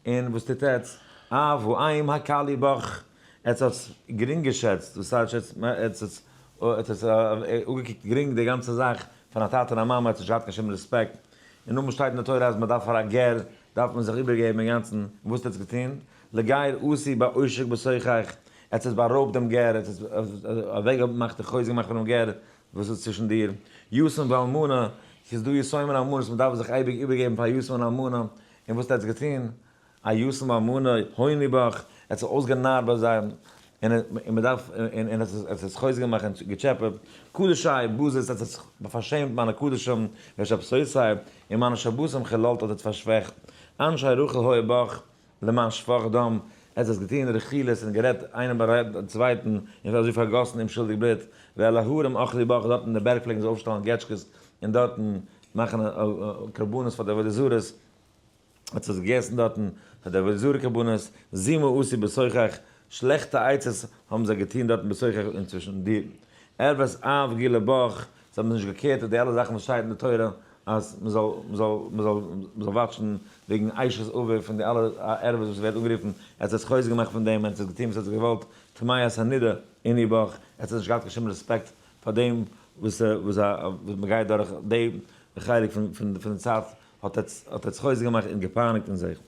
און וואס טוט עטץ? אב ואם הקלו בך, עטץ האטס גרינג געשעצט, וואס טייטש עטץ עטץ האטס אפגעקוקט גרינג די גאנצע זאך פון א טאטע און א מאמע, עטץ האטס נישט געהאט קיין שום רעספעקט, און נאכדעם שטייט אין די תורה אז מען דארף פאר א גר דארף מען זיך איבערגעבן אינגאנצן, און וואס האט עטץ געטון? לגר עשו בעושק בתוכך, עטץ האטס בארויבט דעם גר, עטץ האטס אוועקגעמאכט און חוזק געמאכט פונעם גר וואס איז צווישן דיר, יתום ואלמנה, ס'איז דא יתומים און אלמנות, מען דארף זיך אייביג איבערגעבן פאר א יתום און אלמנה, און וואס האט עטץ געטון? א יתום ואלמנה, הונו בך, ער האט זיך אויסגענארט ביי זיי, און מען דארף, און ער האט זיך חוזק געמאכט און געטשעפעט, קדשי בזית, עטץ האטס פארשעמט מיינע קדשים, ושבתותי, און מיינע שבתים חללת האט עטץ פארשוועכט, אנשי רכיל היו בך, למען שפך דם, עטץ האטס געטון רכילות און גערעדט איינער בארעדט צווייטן, און אזוי פארגאסן אומשולדיג בלוט, ועל ההרים אכלו בך, דארט אין די בערג פלעגן זיי אויפשטעלן געטשקעס, און דארטן מאכן קרבנות פאר די עבודה זרות, האט עס געגעסן דארטן פאר די עבודה זרה קרבנות, זימה עשו בתוכך, שלעכטע עצות האבן זיי געטון דארטן בתוכך און צווישן דיר. ערות אב גילו בך, זיי האבן נישט געקערט אויף די אלע זאכן וואס שטייט אין די תורה אז מען זאל מען זאל מען זאל מען זאל וואטשן וועגן אשת אביו פון די אלע ערוות וואס ווערט אנגערופן, ער האט זיך חוזק געמאכט פון דעם, ער האט געטון וואס ער האט געוואלט, טמאת הנידה ענו בך, ער האט נישט געהאט קיין שום רעספעקט פאר דעם וואס וואס מען גייט דורך די חלק פון פון די צייט האט עטס האט עטס חוזק געמאכט און געפייניגט אין זיך.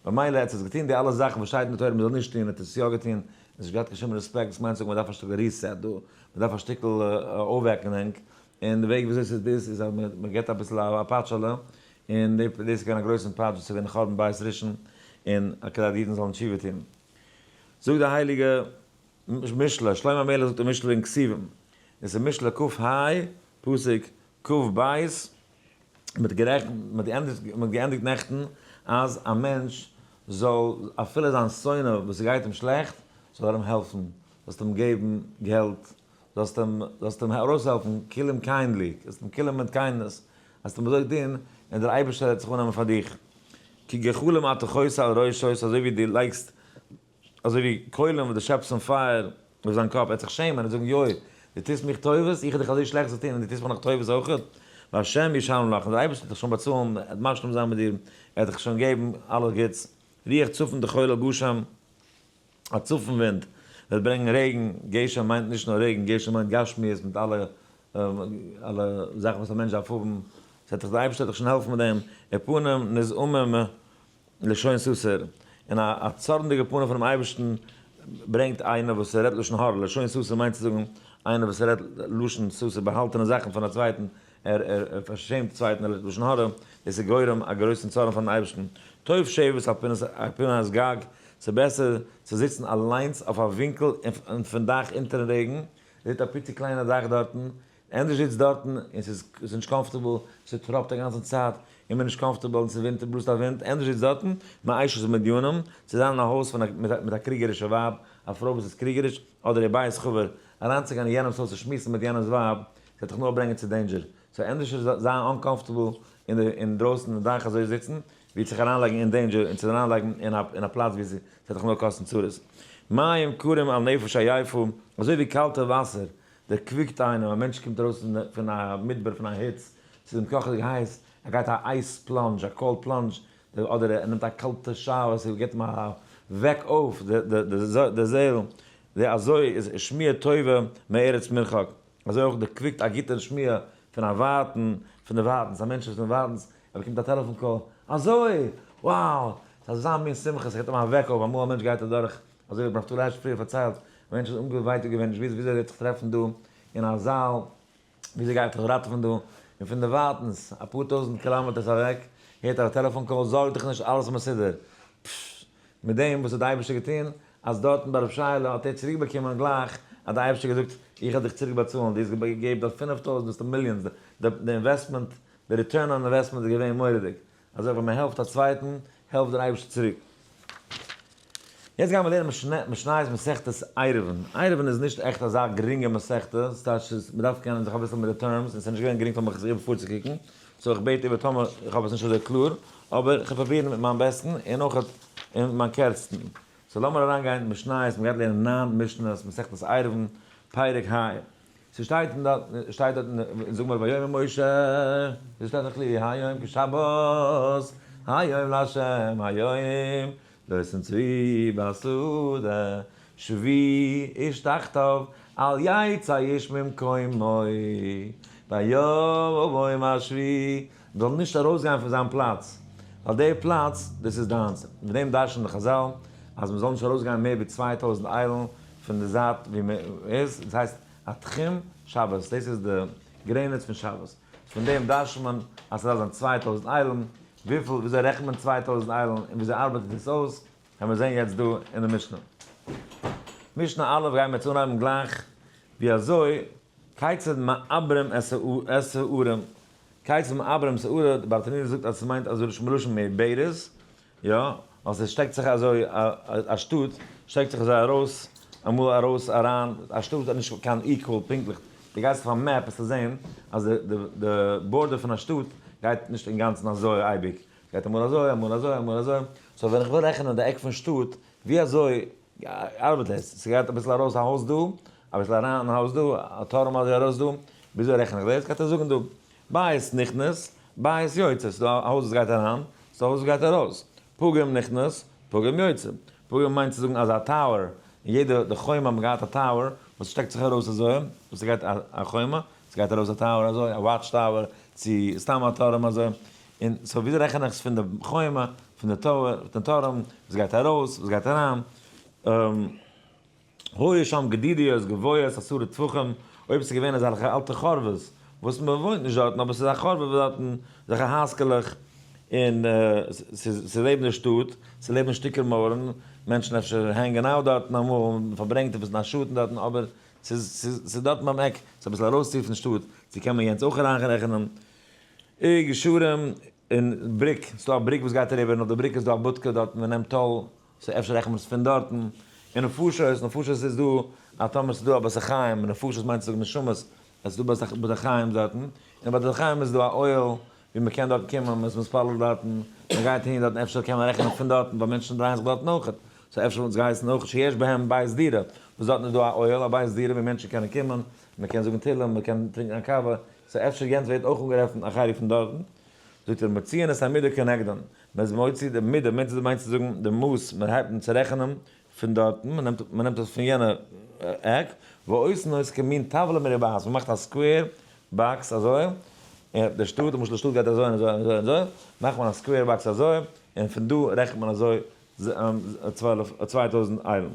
במילא עטס האטס געטון די אלע זאכן וואס שטייט אין די תורה מען זאל נישט טון, האט עטס יא געטון, עס נישט געהאט קיין שום רעספעקט, דאס מיינט צו זאגן מען דארף א שטיקל reset דא, מען דארף א שטיקל אויפוועקן ענק, און די וועג וויאזוי ס'איז דאס איז אז מען געבט אביסל א פאטשעלע, און דאס איז געווען א גרויסן פאטש וואס איז געווען חורבן בית ראשון, און כדי די אידן זאלן תשובה טון. זאגט די הייליגע משלי, שלמה המלך זאגט אין משלי אין כתובים, דאס איז משלי כ"ה פסוק כ"ב, מ'האט גערעכנט, מ'האט געענדיגט, מ'האט געענדיגט נעכטן אז א מענטש זאל אפילו זיין שונא וואס ס'גייט אים שלעכט, זאל ער אים העלפן, זאלסט אים געבן געלט, זאלסט אים, זאלסט אים ארויסהעלפן, kill אים kindly, זאלסט אים kill ן מיט kindness, זאלסט אים אזוי טון, און דער אייבערשטער וועט זיך אננעמען פאר דיך. כי גחלים אתה חותה על ראשו, אזוי ווי דו לייגסט אזוי ווי קוילען וואס דו שעפסט פון פייער אויף זיין קאפ, ער וועט זיך שעמען און זאגן, יוי, דו טוסט מיך טובות, איך האב דיך אזוי שלעכטס געטון און דו טוסט מיר נאך טובות אויך? והשם ישלם לך, און דער אייבערשטער וועט דיך שוין באצאלן, ער וועט משלים זיין מיט דיר, ער וועט דיך שוין געבן אלע גוטס. רוח צפון תחולל גשם, א צפון ווינט וועט ברענגען רעגן, גשם מיינט נישט נאר רעגן, גשם מיינט גשמיות מיט אלע אלע זאכן וואס א מענטש דארף האבן, ס'וועט דיך דער אייבערשטער וועט דיך שוין העלפן מיט דעם, ופנים נזעמים לשון סתר, און א צארנדיגע פנים פונעם אייבערשטן ברענגט איינער וואס רעדט לשון הרע, לשון סתר מיינט צו זאגן איינער וואס רעדט לשון סתר, באהאלטענע זאכן פון א צווייטן, ער ער ער פארשעמט צווייטן ער רעדט לשון הרע, דאס איז גורם א גרויסן צארן פארן אייבערשטן. טוב שבת על פינת גג, ס'איז בעסער צו זיצן אליינס אויף א ווינקל און פון דאך אונטערן רעגן, זעט א פיצי קליינע דאך דארטן, ענדערש זיצט דארטן און ס'איז נישט comfortable, ס'טראפט א גאנצן צייט און מ'איז נישט comfortable און ס'ווינט און בלאזט א ווינט, ענדערש זיצט דארטן מאשת מדינים, צו זיין אין א הויז פון א מיט א קריגערישע ווייב, א פרוי וואס איז קריגעריש, אדער איר בית חבר, אריינצוגיין אין יענעמ'ס הויז צו שמועסן מיט יענעמ'ס ווייב, ס'וועט דיך נאר ברענגען צו danger, so ענדערש זיין uncomfortable אין די אינדרויסן אין דאך אזוי זיצן, ווי זיך אריינלייגן אין danger און צו אריינלייגן אין א פלאץ ווי ס'וועט דיך נאר קאסטן צרות. מים קרים על נפש עייפה, אזוי ווי קאלטע וואסער דערקוויקט איינעם, א מענטש קומט ארויס פון א מדבר פון א היץ, ס'איז אים קאכעדיג הייס, ער גייט א ice plunge, א cold plunge, אדער ער נעמט א קאלטע shower, ס'געבט אים א וועק אויף די זעהל, די אזוי איז שמועה טובה מארץ מרחק, אזוי אויך דערקוויקט א גוטע שמועה פון א ווייטן, פון די ווייטנס, א מענטש איז פון ווייטנס, ער באקומט א טעלעפאן call, אזוי! wow! ס'איז אזא מין שמחה, ס'געבט אים א וועק אויף, אמאל א מענטש גייט אדורך, אזוי ווי ר' נפתלי הערש פריער פארציילט, א מענטש איז אנגעווייטאגט געווען, נישט געוואוסט וויאזוי ער וועט זיך טרעפן דא אין א זאל, וויאזוי גייט זיך ראטעווען דא, און פון דערווייטנס, אפאר טויזנט קילאמעטערס אוועק, הערט ער א טעלעפאן call, זארג דיך נישט, אלעס איז מסודר. פששש. מיט דעם וואס האט די אייבערשטער געטון, אז דארטן ביי רב שייעלע האט ער צוריק באקומען גלייך, האט די אייבערשטער געזאגט, איך וועל דיך צוריק באצאלן, דו האסט געגעבן דארט 5000, דאס איז millions, די investment, די return on investment איז געווען מורא'דיג. אזוי ווען מען העלפט א צווייטן, העלפט דער אייבערשטער צוריק. יעצט גייען מיר לערנען משניות מסכת עירובין. עירובין איז נישט עכט אזא גרינגע מסכתא, ס'טייטש ס'איז מ'דארף קענען זיך אביסל מיט די terms, און ס'איז נישט געווען גרינג פאר מיך עס איבער פארצוקוקן, so איך בעט איבער טאמער איך האב עס נישט אזוי קלאר, אבער איך וועל פרובירן מיט מיין בעסטן און אויך אין מיין קערצטן. so לאמיר אריינגיין אין משניות, מ'גייט לערנען ניין משניות מסכת עירובין, פרק ה'. ס'שטייט אין דארט, שטייט דארט אין זאג מיר ויאמר משה, ס'שטייט אין כלי היום כשבת, היום לה' היום, לא תמצאו בשדה, שבו איש תחתיו, אל יצא איש ממקומו, ביום השביעי, זאל נישט ארויסגיין פון זיין פלאץ, ווייל די פלאץ, דאס איז דיינס. מיט דעם דרש'נען די חזל, אז מ'זאל נישט ארויסגיין מער ווי 2000 איילן פון די זייט ווי מען איז, דאס הייסט א תחום שבת, דאס איז די גרעניץ פון שבת. פון דעם דרש'נט מען אז ס'דארף זיין 2000 איילן, וויפיל, וויאזוי רעכנט מען 2000 איילן און וויאזוי ארבעט דאס אויס, וועלן מיר זען יעצט דא אין די משנה. משנה א' גייען מיר יעצט אנהייבן גלייך ווי אזוי כיצד מעברים את הערים, כיצד מעברים את הערה, די ברטנורא זאגט אז ס'מיינט אז מלשון מעוברת, יא, ווייל ס'שטעקט זיך אזוי א שטאט שטעקט זיך אזוי ארויס, אמאל ארויס אריין, א שטאט האט נישט קיין equal פונקטליך, דו גייסט אויף א map וועסטו זען אז די border פון א שטאט גייט נישט אינגאנצן אזוי אייביג, גייט אמאל אזוי אמאל אזוי אמאל אזוי, so ווען איך וויל רעכענען די עק פון שטאט, ווי אזוי ארבעט דאס? ס'גייט אביסל ארויס א הויז דא, אביסל אריין א הויז דא, א טורעם אזוי ארויס דא, וויאזוי רעכן איך דאס? גייט ער זאגן דא, בית נכנס, בית יוצא, ס'דא א הויז וואס גייט אריין, ס'דא א הויז וואס גייט ארויס, פגום נכנס, פגום יוצא. פגום מיינט צו זאגן אז א tower, אין יעדע די חומה האט מען געהאט א tower וואס שטעקט זיך ארויס אזוי, וואס ס'גייט א חומה, ס'גייט ארויס א tower אזוי, א watch tower, צו סתם א טורעם אזוי, און so וויאזוי רעכן איך עס פון די חומה, פון די tower, פון די טורעם, וואס גייט ארויס, וואס גייט אריין. היו שם גדידיות גבוהות עשרה טפחים, אויב ס'איז געווען אזעלכע אלטע חורבות, וואס מען וואוינט נישט דארטן, אבער ס'איז א חורבה וואס דארטן, אזעלכע הייזקעלעך, און ס'איז לעבן די שטאט, ס'איז לעבן שטיקער מויערן, מענטשן אפשר hang ען out דארטן אמאל, מען פארברענגט עפעס אין א שאטן דארטן, אבער ס'איז דארטן ביים עק, ס'איז אביסל ארויסצו פון שטאט, צו קען מען יענץ אויך אריינרעכענען. גשרים און בריק, ס'איז דא א בריק וואס גייט אריבער, און אויף די בריק איז דא א בודקע דארטן, מען נעמט toll, so אפשר רעכנט מען עס פון דארטן. און נפשות, נפשות איז דא, א טאמער ס'איז דא א בית החיים, נפשות מיינט צו זאגן נשמות, עס איז דא בית החיים דארטן, און בית החיים איז דא א אוהל, ווי מען קען דארט קומען, מען איז מתפלל דארטן, מען גייט אהין דארטן, אפשר קען מען רעכענען פון דארטן, ווייל מענטשן דרייען זיך דארטן אויכעט, so אפשר וואלט עס געהייסן אויך שיש בהם בית דירה, וואס דארטן איז דא א אוהל, א בית דירה ווי מענטשן קענען קומען, מען קען זאגן תהילים, מען קען טרינקען א קאווע, so אפשר יענץ ווערט אויך אנגערעכנט א חלק פון דארטן. זאגט ער מוציאין את המידה כנגדן, מען איז מוציא די מידה, מידה מיינט צו זאגן די מאס, מען הייבט אן צו רעכענען פון דארטן, מען נעמט מען נעמט עס פון יענע עק, ועושין אותה כמין טבלה מרובעת, מען מאכט א square box אזוי, און די שטאט, למשל די שטאט גייט אזוי און אזוי און אזוי און אזוי, מאכט מען א square box אזוי, און פון דא רעכנט מען אזוי 12 2000 איילן.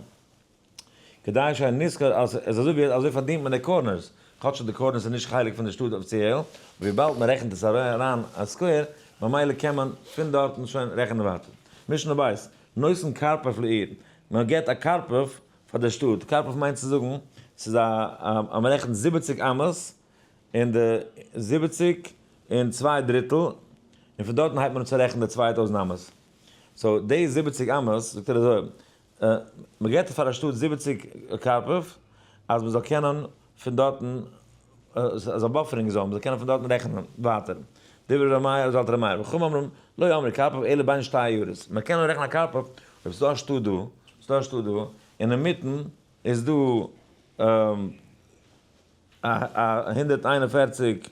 כדי שיהיה נזכר אז עס איז אזוי ווי אזוי פארדינט מען די corners. כאטש די corners איז נישט חלק פון די שטאט אפיציעל, וויבאלד מען רעכנט עס אריין א square, ממילא קען מען פון דארטן שוין רעכענען ווייטער. משנה בית, נותן קרפף לעיר, מען געבט א קרפף פאר די שטאט, קרפף מיינט צו זאגן, ס'איז א, אז מען רעכנט 70 אמות, און די 70 און צוויי דריטל, און פון דארטן הייבט מען אן צו רעכענען די 2000 אמות. so די 70 אמות, זאגט ער אזוי, מען געבט פאר א שטאט 70 קרפף, אז מען זאל קענען פון דארטן, אזא buffering zone, מען זאל קענען פון דארטן רעכענען ווייטער. דברי ר' מאיר, זאגט ר' מאיר, וחכמים אומרים, לא אמרו קרפף, אלא בין שתי עיירות. מען קען נאר רעכענען א קרפף, אויב ס'איז דא א שטאט דא, ס'איז דא א שטאט דא, און אינמיטן איז דא א 141,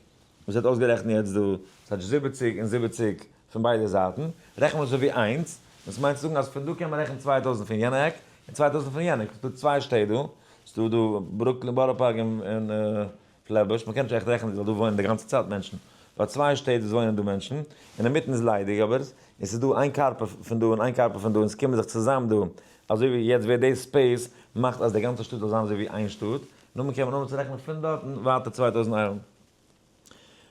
וואס האט אויסגערעכנט יעצט דא, ס'הייסט 70 און 70 פון ביידע זייטן, רעכנט מען אזוי ווי איינס, דאס מיינט צו זאגן אז פון דא קען מען רעכענען 2000 פון יענע עק, און 2000 פון יענע עק. ס'איז דא צוויי שטעט דא, ס'איז דא דא ברוקלין, בארא פארק און פלעטבוש, מען קען נישט עכט רעכענען ווייל דא וואוינען די גאנצע צייט מענטשן. ביי צוויי שטעט וואס וואוינען דא מענטשן, און אינמיטן איז ליידיג אבער, און ס'איז דא איין קרפף פון דא און איין קרפף פון דא און ס'קומען זיך צוזאם דא, אזוי ווי יעצט ווערט די space מאכט אז די גאנצע שטאט זאל זיין אזוי ווי איין שטאט, נו מען קען נאר צו רעכענען פון דארטן ווייטער 2000 איילן.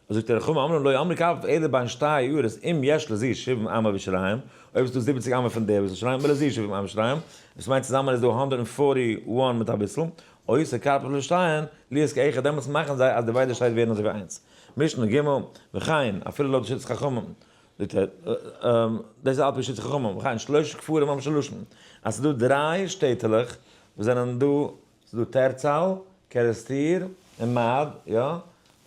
זאגט ער, חכמים אומרים לא אמרו קרפף אלא בין שתי עיירות אם יש לזו שבעים אמה ושיריים, אויב איז דא 70 אמה פון דער וואס איז שיריים, ולזו שבעים אמה ושיריים, דאס מיינט צוזאמען איז דא 141 מיט אביסל, עושה קרפף לשתיהן, להיות כאחד, דעמאלטס מאכן זיי אז די ביידע שטעט ווערן אזוי ווי איינס. משנה ג', וכן, אפילו לויט שיטת חכמים, זאגט ער, דאס איז על פי שיטת חכמים, וכן, שלושה כפרים המשולשים, אז ס'איז דא דריי שטעטעלעך וואס זענען דא, ס'איז דא טערצאל, קערעסטיר, און מאד, יא?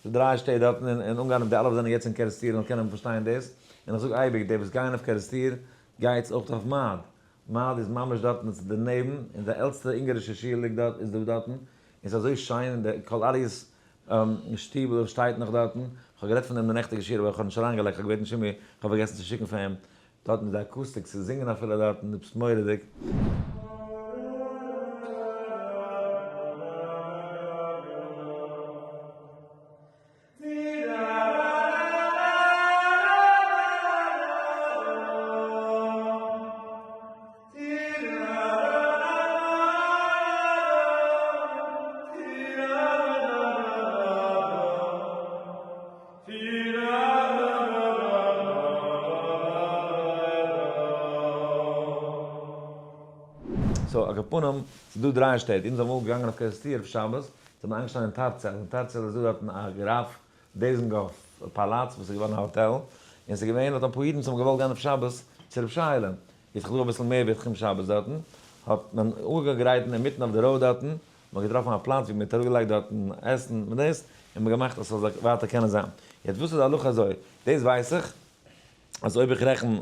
ס'איז דריי שטעט דארטן אין אונגארן, די אלע וואס זענען יעצט אין קערעסטיר זאלן קענען פארשטיין דאס, און איך זאג אייביג, די וואס גייען אויף קערעסטיר, גייטס אויך אויף מאד. מאד איז ממש דארטן, עס איז דערנעבן, און די עלטסטע אונגארישע שול ליגט דארט, איז דא דארטן, און ס'איז אזוי שיין, און די קול ארי'ס שטיבל שטייט נאך דארטן, איך האב גערעדט פון דעם די נעכטיגע שיעור, אבער איך האב נישט אריינגעלייגט, איך האב געבעטן שימי, איך האב פארגעסן צו שיקן פאר אים, דארטן איז די acoustic, צו זינגען אפילו דארטן, עפעס מורא'דיג. so, על כל פנים, ס'איז דא דריי שטעט, אונז זענען אמאל געגאנגען אויף קערעסטיר אויף שבת, זענען מיר איינגעשטאנען אין טארצעל, אין טארצעל איז דא דארטן א גראף דעזענגאף פאלאץ וואס איז געווארן א האטעל, און ס'איז געווען דארט אפאר אידן וואס האבן געוואלט גיין אויף שבת צו רב שייעלע, איז דא אביסל מער ווי תחום שבת דארטן, האט מען אנגעגרייט אינמיטן אויף די road דארטן, מען האט געטראפן א פלאץ ווי מען האט אראפגעלייגט דארטן עסן מיט דאס, און מען האט געמאכט אז ס'זאל זיך ווייטער קענען זיין. יעצט וואס איז די הלכה אזוי? דאס ווייס איך אז אויב איך רעכן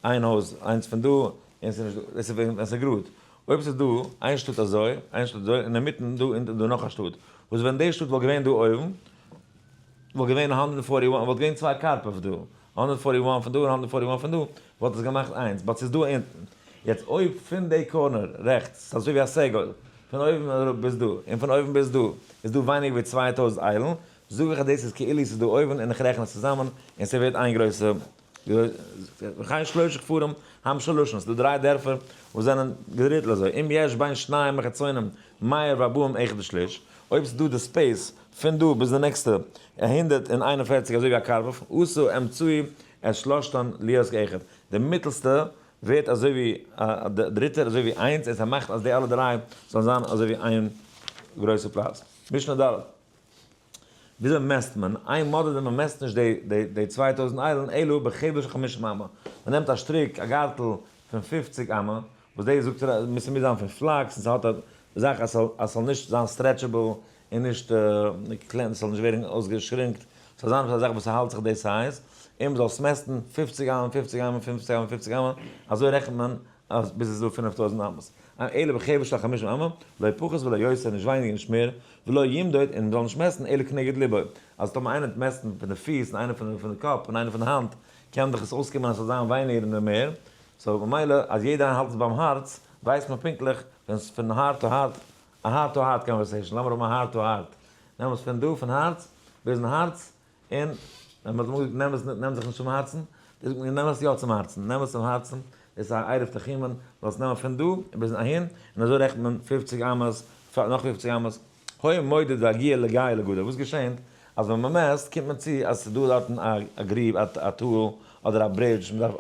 איין הויז, איינס פון דא, און ס'איז נישט דא, דאס איז ווען ס'איז גראד. אויב ס'איז דא איין שטאט אזוי, איין שטאט אזוי, און אינמיטן דא אונטן דא נאך א שטאט, וואס ווען די שטאט וואלט געווען דא אויבן, וואלט געווען 141, וואלט געווען צוויי קרפף דא, 141 פון דא און 141 פון דא, וואלט עס געמאכט איינס, but ס'איז דא אונטן. יעצט אויב פון די corner רעכטס, ס'איז אזוי ווי א סגול, פון אויבן אראפ ביז דא, און פון אויבן ביז דא, איז דא ווייניגער ווי 2000 איילן, זאג איך אז דאס איז כאילו ס'איז דא אויבן און איך רעכן עס צוזאמען און ס'ווערט איין גרויסע, וכן שלושה כפרים המשולשים, ס'איז דא דריי דערפער וואס זענען געדריטל אזוי, אם יש בין שניים החיצונים מאה וארבעים אחד ושליש, אויב ס'איז דא די space פון דא ביז די נעקסטע 141 אזוי ווי א קרפף, עשה אמצעי את שלשתן להיות כאחד, די מיטלסטע ווערט אזוי ווי א דריטער אזוי ווי איינס, און ס'מאכט אז די אלע דריי זאלן זיין אזוי ווי איין גרויסע פלאץ. משנה ד'. וויאזוי מעסט מען? אין מודדין מען מעסט נישט די 2000 איילן אלא בחבל של חמישים אמה. מען נעמט א שטריק, א גארטל פון 50 אמה, וואס דאס זאגט ער מוז זיין פון flax, און ס'האט א זאך אז ס'זאל נישט זיין stretchable און נישט קלענער, ס'זאל נישט ווערן אויסגעשרינקט, ס'זאל זיין א זאך וואס ס'האלט זיך די size, און מ'זאל עס מעסטן 50 אמה, 50 אמה, 50 אמה, 50 אמה, אזוי רעכנט מען אז ביז עס איז דא 5000 אמות. אלא בחבל של חמישים אמה, לא פחות ולא יותר, נישט ווייניגער נישט מער, ולא ימדוד, און מ'זאל נישט מעסטן אלא כנגד ליבו. אז טאמער איינער וועט מעסטן פון די פיס, און איינער פון די קאפ, און איינער פון די האנט, קען דאך עס אויסקומען אז ס'זאל זיין ווייניגער און מער. so ממילא אז יעדער איינער האלט עס ביים הארץ, ווייסט מען פונקטליך ווען ס'איז פון heart to heart, א heart to heart conversation, לאמיר האבן א heart to heart. נעם עס פון דא, פון הארץ, ביזן הארץ, און ווען מ'האט אמאל געזאגט נעם עס, נעם זיך נישט צום הארצן, דאס זאגט מען נעם עס יא צום הארצן, נעם עס צום הארצן, דאס איז א עירוב תחומין, זאלסט נעמען פון דא ביזן אהין, און אזוי רעכנט מען 50 אמות, נאך 50 אמות. היה מודד והגיע לגיא לגדר, וואס געשענט אז ווען מען מעסט קומט מען צו אז ס'איז דא דארטן א גריב, א טאל, אדער א bridge, מ'דארף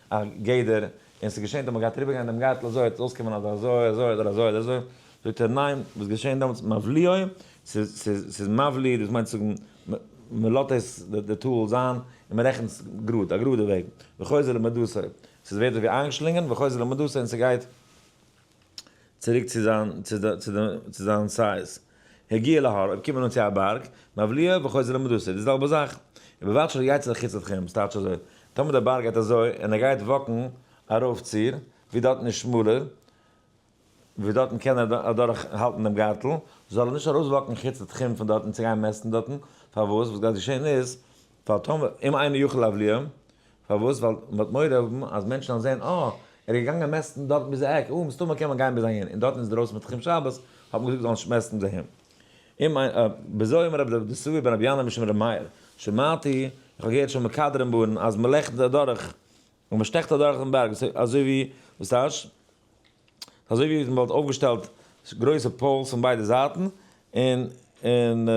א גדר, און ס'געשענט אז מ'גייט אריבערגיין דעם גארטל אזוי, וועט עס אויסקומען אדער אזוי אזוי אדער אזוי אדער אזוי, זאגט ער ניין, וואס געשענט דעמאלטס מבליעו, ס'איז מבליע, דאס מיינט צו זאגן מ'לאזט עס די טאל זיין און מ'רעכנט עס גראד, א גראדע וועג, וחוזר למדתו, ס'ווערט אזוי ווי איינגעשלינגען, וחוזר למדתו און ס'גייט צוריק צו זיין צו זיין size. הגיע להר, אויב קומט מען אן צו א בארג, מבליע וחוזר למדתו, די זעלבע זאך. ובלבד שלא יצא לחוץ לתחום, ס'טייטש אזוי, טאמער דער בארג גייט אזוי און ער גייט walk ן ארויפציר, ווי דארטן איז שמאלער, ווי דארטן קען ער אדורך האלטן דעם גארטל, זאל ער נישט ארויס walk ן חוץ לתחום פון דארטן צו גיין מעסטן דארטן, פארוואס? וואס גייט געשען איז, ווייל טאמער אם אינו יכול להבליע, פארוואס? ווייל מ'האט מורא האבן אז מענטשן וועלן זען, אה, ער איז געגאנגען מעסטן דארט ביז די עק, אה, מסתמא קען מען גיין ביז אהין, און דארטן איז דרויסן מיט תחום שבת, האט מען געזאגט זאל נישט מעסטן ביז אהין. אם אין, בזו אמר רבי דוסוי בן רבי ינאי משום רבי מאיר, שמעתי, איך האב געהערט שמקדרין בהרין אז מ'לעכט אדורך, און מ'שטעכט אדורך דעם בארג, אזוי ווי, וואס טייטש? אזוי ווי מ'וואלט אויפגעשטעלט גרויסע poles פון ביידע זייטן, און, און.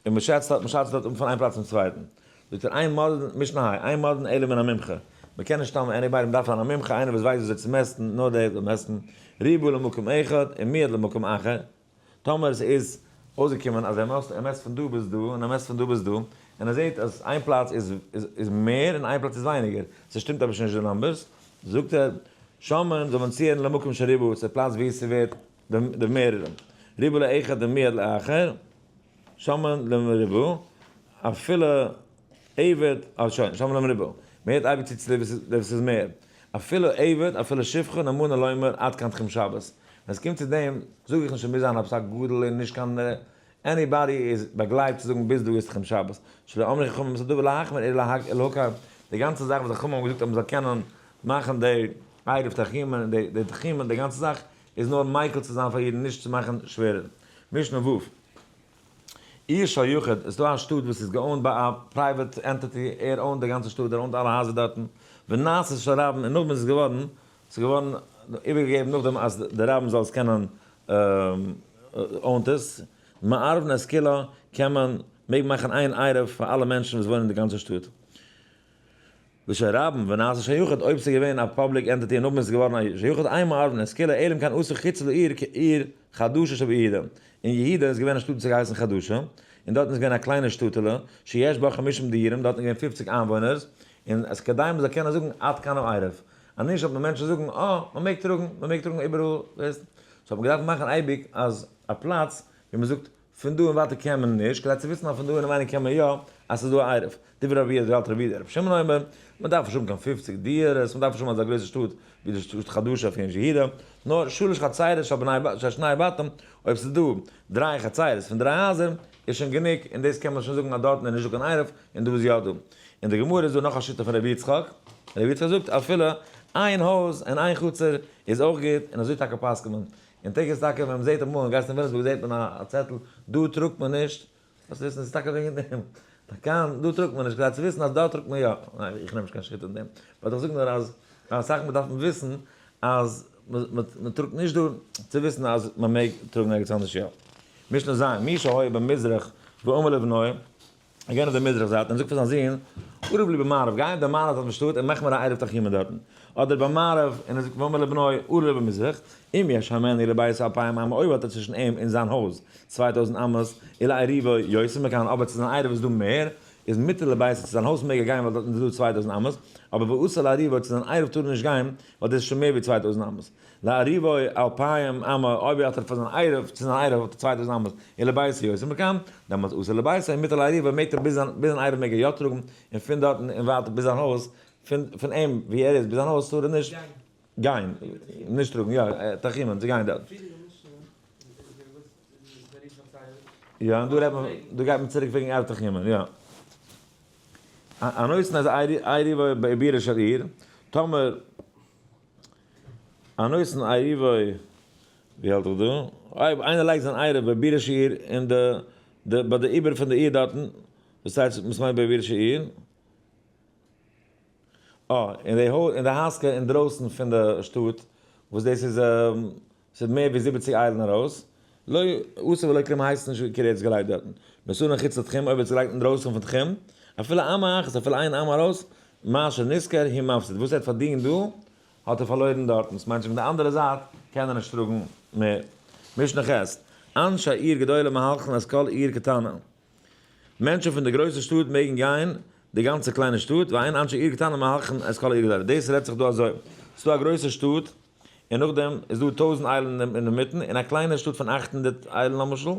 און מען שאצט דארט, מען שאצט דארט פון איין פלאץ צום צווייטן. זאגט ער, אין מודדין, משנה ה', אין מודדין אלא מן המומחה. מען קען נישט סתם anybody, מען דארף זיין א מומחה, איינער וואס ווייסט וויאזוי צו מעסטן, נאר דער זאל מעסטן. ריבה למקום אחד און מיעט למקום אחר. טאמער עס איז אויסגעקומען אז ער מעסט, ער מעסט פון דא ביז דא, און ער מעסט פון דא ביז דא, און ער זעט אז איין פלאץ איז איז מער און איין פלאץ איז ווייניגער, ס'שטימט אבער שוין נישט די numbers, זאגט ער, שומעין זאל מען צוהערן למקום שריבה, צו די פלאץ וואו ס'ווערט די מערערע. ריבה לאחד ומיעט לאחר. שומעין למריבה, אפילו עבד, אה שוין, שומעין למריבה, מען הערט אייביג צו צו די וואס איז מער, אפילו עבד, אפילו שפחה, נאמנה לומר עד כאן תחום שבת, ווען עס קומט צו דעם, זאג איך נישט עס מוז זיין עפעס א גדול און נישט קיין, anybody איז באגלייבט צו זאגן ביז דא איז תחום שבת, שלא אמרו חכמים את הדבר להחמיר אלא להקל, די גאנצע זאך וואס די חכמים האבן געזאגט אז מען זאל קענען מאכן די עירוב תחומין, די תחומין, די גאנצע זאך איז נאר מיקל צו זיין פאר אידן נישט צו מאכן שווערער. משנה ו'. עיר של יחיד, עס איז דא א שטאט וואס איז גע own ט ביי א private entity, ער own ט די גאנצע שטאט, ער own ט אלע הייזער דארטן, ונעשית של רבים, און נאכדעם איז עס געווארן, עס איז געווארן איבערגעגעבן נאכדעם אז די רבים זאל עס קענען own ט עס, מערבין את כולה, קען מען, מעג מאכן איין עירוב פאר אלע מענטשן וואס וואוינען אין די גאנצע שטאט. ושל רבים ונעשה של יחיד, אויב ס'איז געווען א public entity און נאכדעם איז עס געווארן א של יחיד אין מערבין את כולה אלא אם כן עשו חוץ לעיר כעיר חדשה שביהודה. אין יהודה איז געווען א שטאט וואס האט געהייסן חדשה, און דארטן איז געווען א קליינע שטאטעלע, שיש בה חמישים דירים, דארטן איז געווען 50 איינוואוינערס, און עס כדי מען זאל קענען זאגן עד כאן העירוב. אז נישט וועט מען מענטשן זאגן, אה, מען מעג טראגן, מען מעג טראגן איבעראל, ווייסט. so האט מען געדארפט מאכן אייביג אז א פלאץ ווי מען זאגט פון דא און ווייטער קען מען נישט, כדי צו וויסן אז פון דא אינעווייניג קען מען יא, אז ס'איז דא א עירוב. דברי רבי יהודה האלט רבי יהודה רבי שמעון אומר, מען דארף נישט האבן קיין 50 דירות, מען דארף נישט האבן אזא גרויסע שטאט ווי די שטאט חדשה פון יהודה, נאר שלש חצרות של בני של שני בתים, אויב ס'איז דא דריי חצרות פון דריי הייזער, איז שוין גענוג, און דאס קען מען שוין זאגן אז דארטן איז נישטא קיין עירוב, און דא איז יא דא. אין די גמרא איז דא נאך א שיטה פון רבי יצחק, רבי יצחק זאגט אפילו איין הויז און איין חצר איז אויך גוט, און אזוי טאקע פסק'נט מען. און טאקע איז טאקע ווען מ'זעט אמאל אין גייסט אין וויליאמסבורג זעט מען א צעטל דא טראגט מען נישט, זאלסט וויסן עס איז טאקע וועגן דעם, כאן דא טראגט מען נישט כדי צו וויסן אז דארט טראגט מען יא, ניין איך נעם נישט קיין שריט אין דעם, but איך זאג נאר אז אסאך מאל דארף מען וויסן אז מען טראגט נישט דא צו וויסן אז מען מעג טראגן ערגעץ אנדערש יא. משנה ז', מי שהיה במזרח ואמר לבנו, ער גייט אויף די מזרח זייט און זאגט פאר זיין זון, ערב לי במערב, גיי אויף די מערב זייט פון שטאט און מאך מיר א עירוב תחומין דארטן. אדער במערב, און ער זאגט ואמר לבנו, ערב לי במזרח, אם יש הימנו לביתו אלפיים אמה, אויב האט ער צווישן אים און זיין הויז 2000 אמות, ולעירובו יותר מכאן, אבער צו זיין עירוב איז דא מער, איז מותר לביתו, צו זיין הויז מעג ער גיין ווייל דארטן איז דא 2000 אמות, אבער ואסור לעירובו, צו זיין עירוב טאר ער נישט גיין, ווייל דאס איז שוין מער ווי 2000 אמות. לעירובו אלפיים אמה, אויב האט ער פאר זיין עירוב, צו זיין עירוב האט ער 2000 אמות, ולביתו יותר מכאן, דעמאלטס אסור לביתו, און מותר לעירובו מעג ער ביז זיין ביז זיין עירוב מעג ער יא טראגן, און פון דארטן און ווייטער ביז זיין הויז, פון פון אים ווי ער איז ביז זיין הויז טאר ער נישט גיין, נישט טראגן, יא, תחומין, צו גיין דארט. יא, און דא רעדט מען, דא גייט מען צוריק וועגן עירוב תחומין, יא. הנותן את עירובו בעיבורה של עיר, טאמער הנותן עירובו, ווי האלט איך דא? אויב איינער לייגט זיין עירוב בעיבורה של עיר אין די די ביי די עיבור פון די עיר דארטן, וואס הייסט וואס מיינט בעיבורה של עיר? אה, אין די אין די הייזקע אינדרויסן פון די שטאט, וואס דאס איז ס'איז מער ווי 70 איילן ארויס. לא עשה ולא כלום הייסט נישט ווי כאילו ער האט עס געלייגט דארטן. נתנה חוץ לתחום, אויב ער האט עס געלייגט אינדרויסן פון תחום, אפילו אמה אחת, אפילו איין אמה ארויס, מה שנשכר הוא מפסיד, וואס ער האט פארדינט דא, האט ער פארלוירן דארטן, ס'מיינט שוין פון די אנדערע זייט קען ער נישט טראגן מער. משנה ח', אנשי עיר גדולה מהלכין את כל עיר קטנה, מענטשן פון די גרויסע שטאט מעגן גיין די גאנצע קליינע שטאט, ואין אנשי עיר קטנה מהלכין את כל עיר גדולה, דאס רעדט זיך דא אזוי, ס'דא א גרויסע שטאט, און נאכדעם איז דא 1000 איילן אינמיטן, און א קליינע שטאט פון 800 איילן למשל,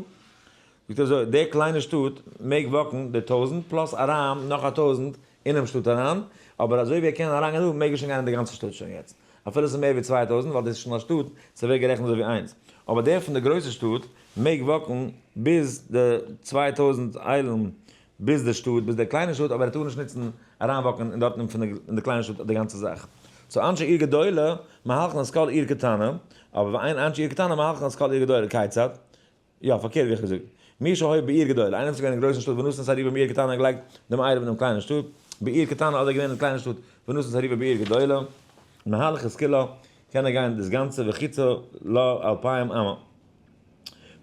זאגט ער אזוי, די קליינע שטאט מעג walk ן די 1000 plus אריין נאך א 1000 אינעם שטאט אריין, אבער אזוי ווי ער קען אריינגיין דא מעג ער שוין גיין אין די גאנצע שטאט שוין יעצט, אפילו ס'איז מער ווי 2000 ווייל דאס איז שוין א שטאט, ס'ווערט גערעכנט אזוי ווי איינס, אבער דער פון די גרויסע שטאט מעג walk ן ביז די 2000 איילן ביז די שטאט, ביז די קליינע שטאט, אבער ער טאר נישט נוצן אריין walk ן אין דארטן פון די קליינע שטאט די גאנצע זאך. so אנשי עיר גדולה מהלכין את כל עיר קטנה, אבער ואין אנשי עיר קטנה מהלכין את כל עיר גדולה, כיצד? יא, פארקערט ווי איך האב געזאגט. מי שהיה בעיר גדולה, איינער וואס איז געווען אין גרויסן שטאט ונתן את עירובו בעיר קטנה און געלייגט דעם עירוב אין דעם קליינעם שטאט, בעיר קטנה אדער געווען אין קליינע שטאט ונתן את עירובו בעיר גדולה, מהלך את כולה, קען ער גיין דאס גאנצע וחוצה לה 2000 אמה.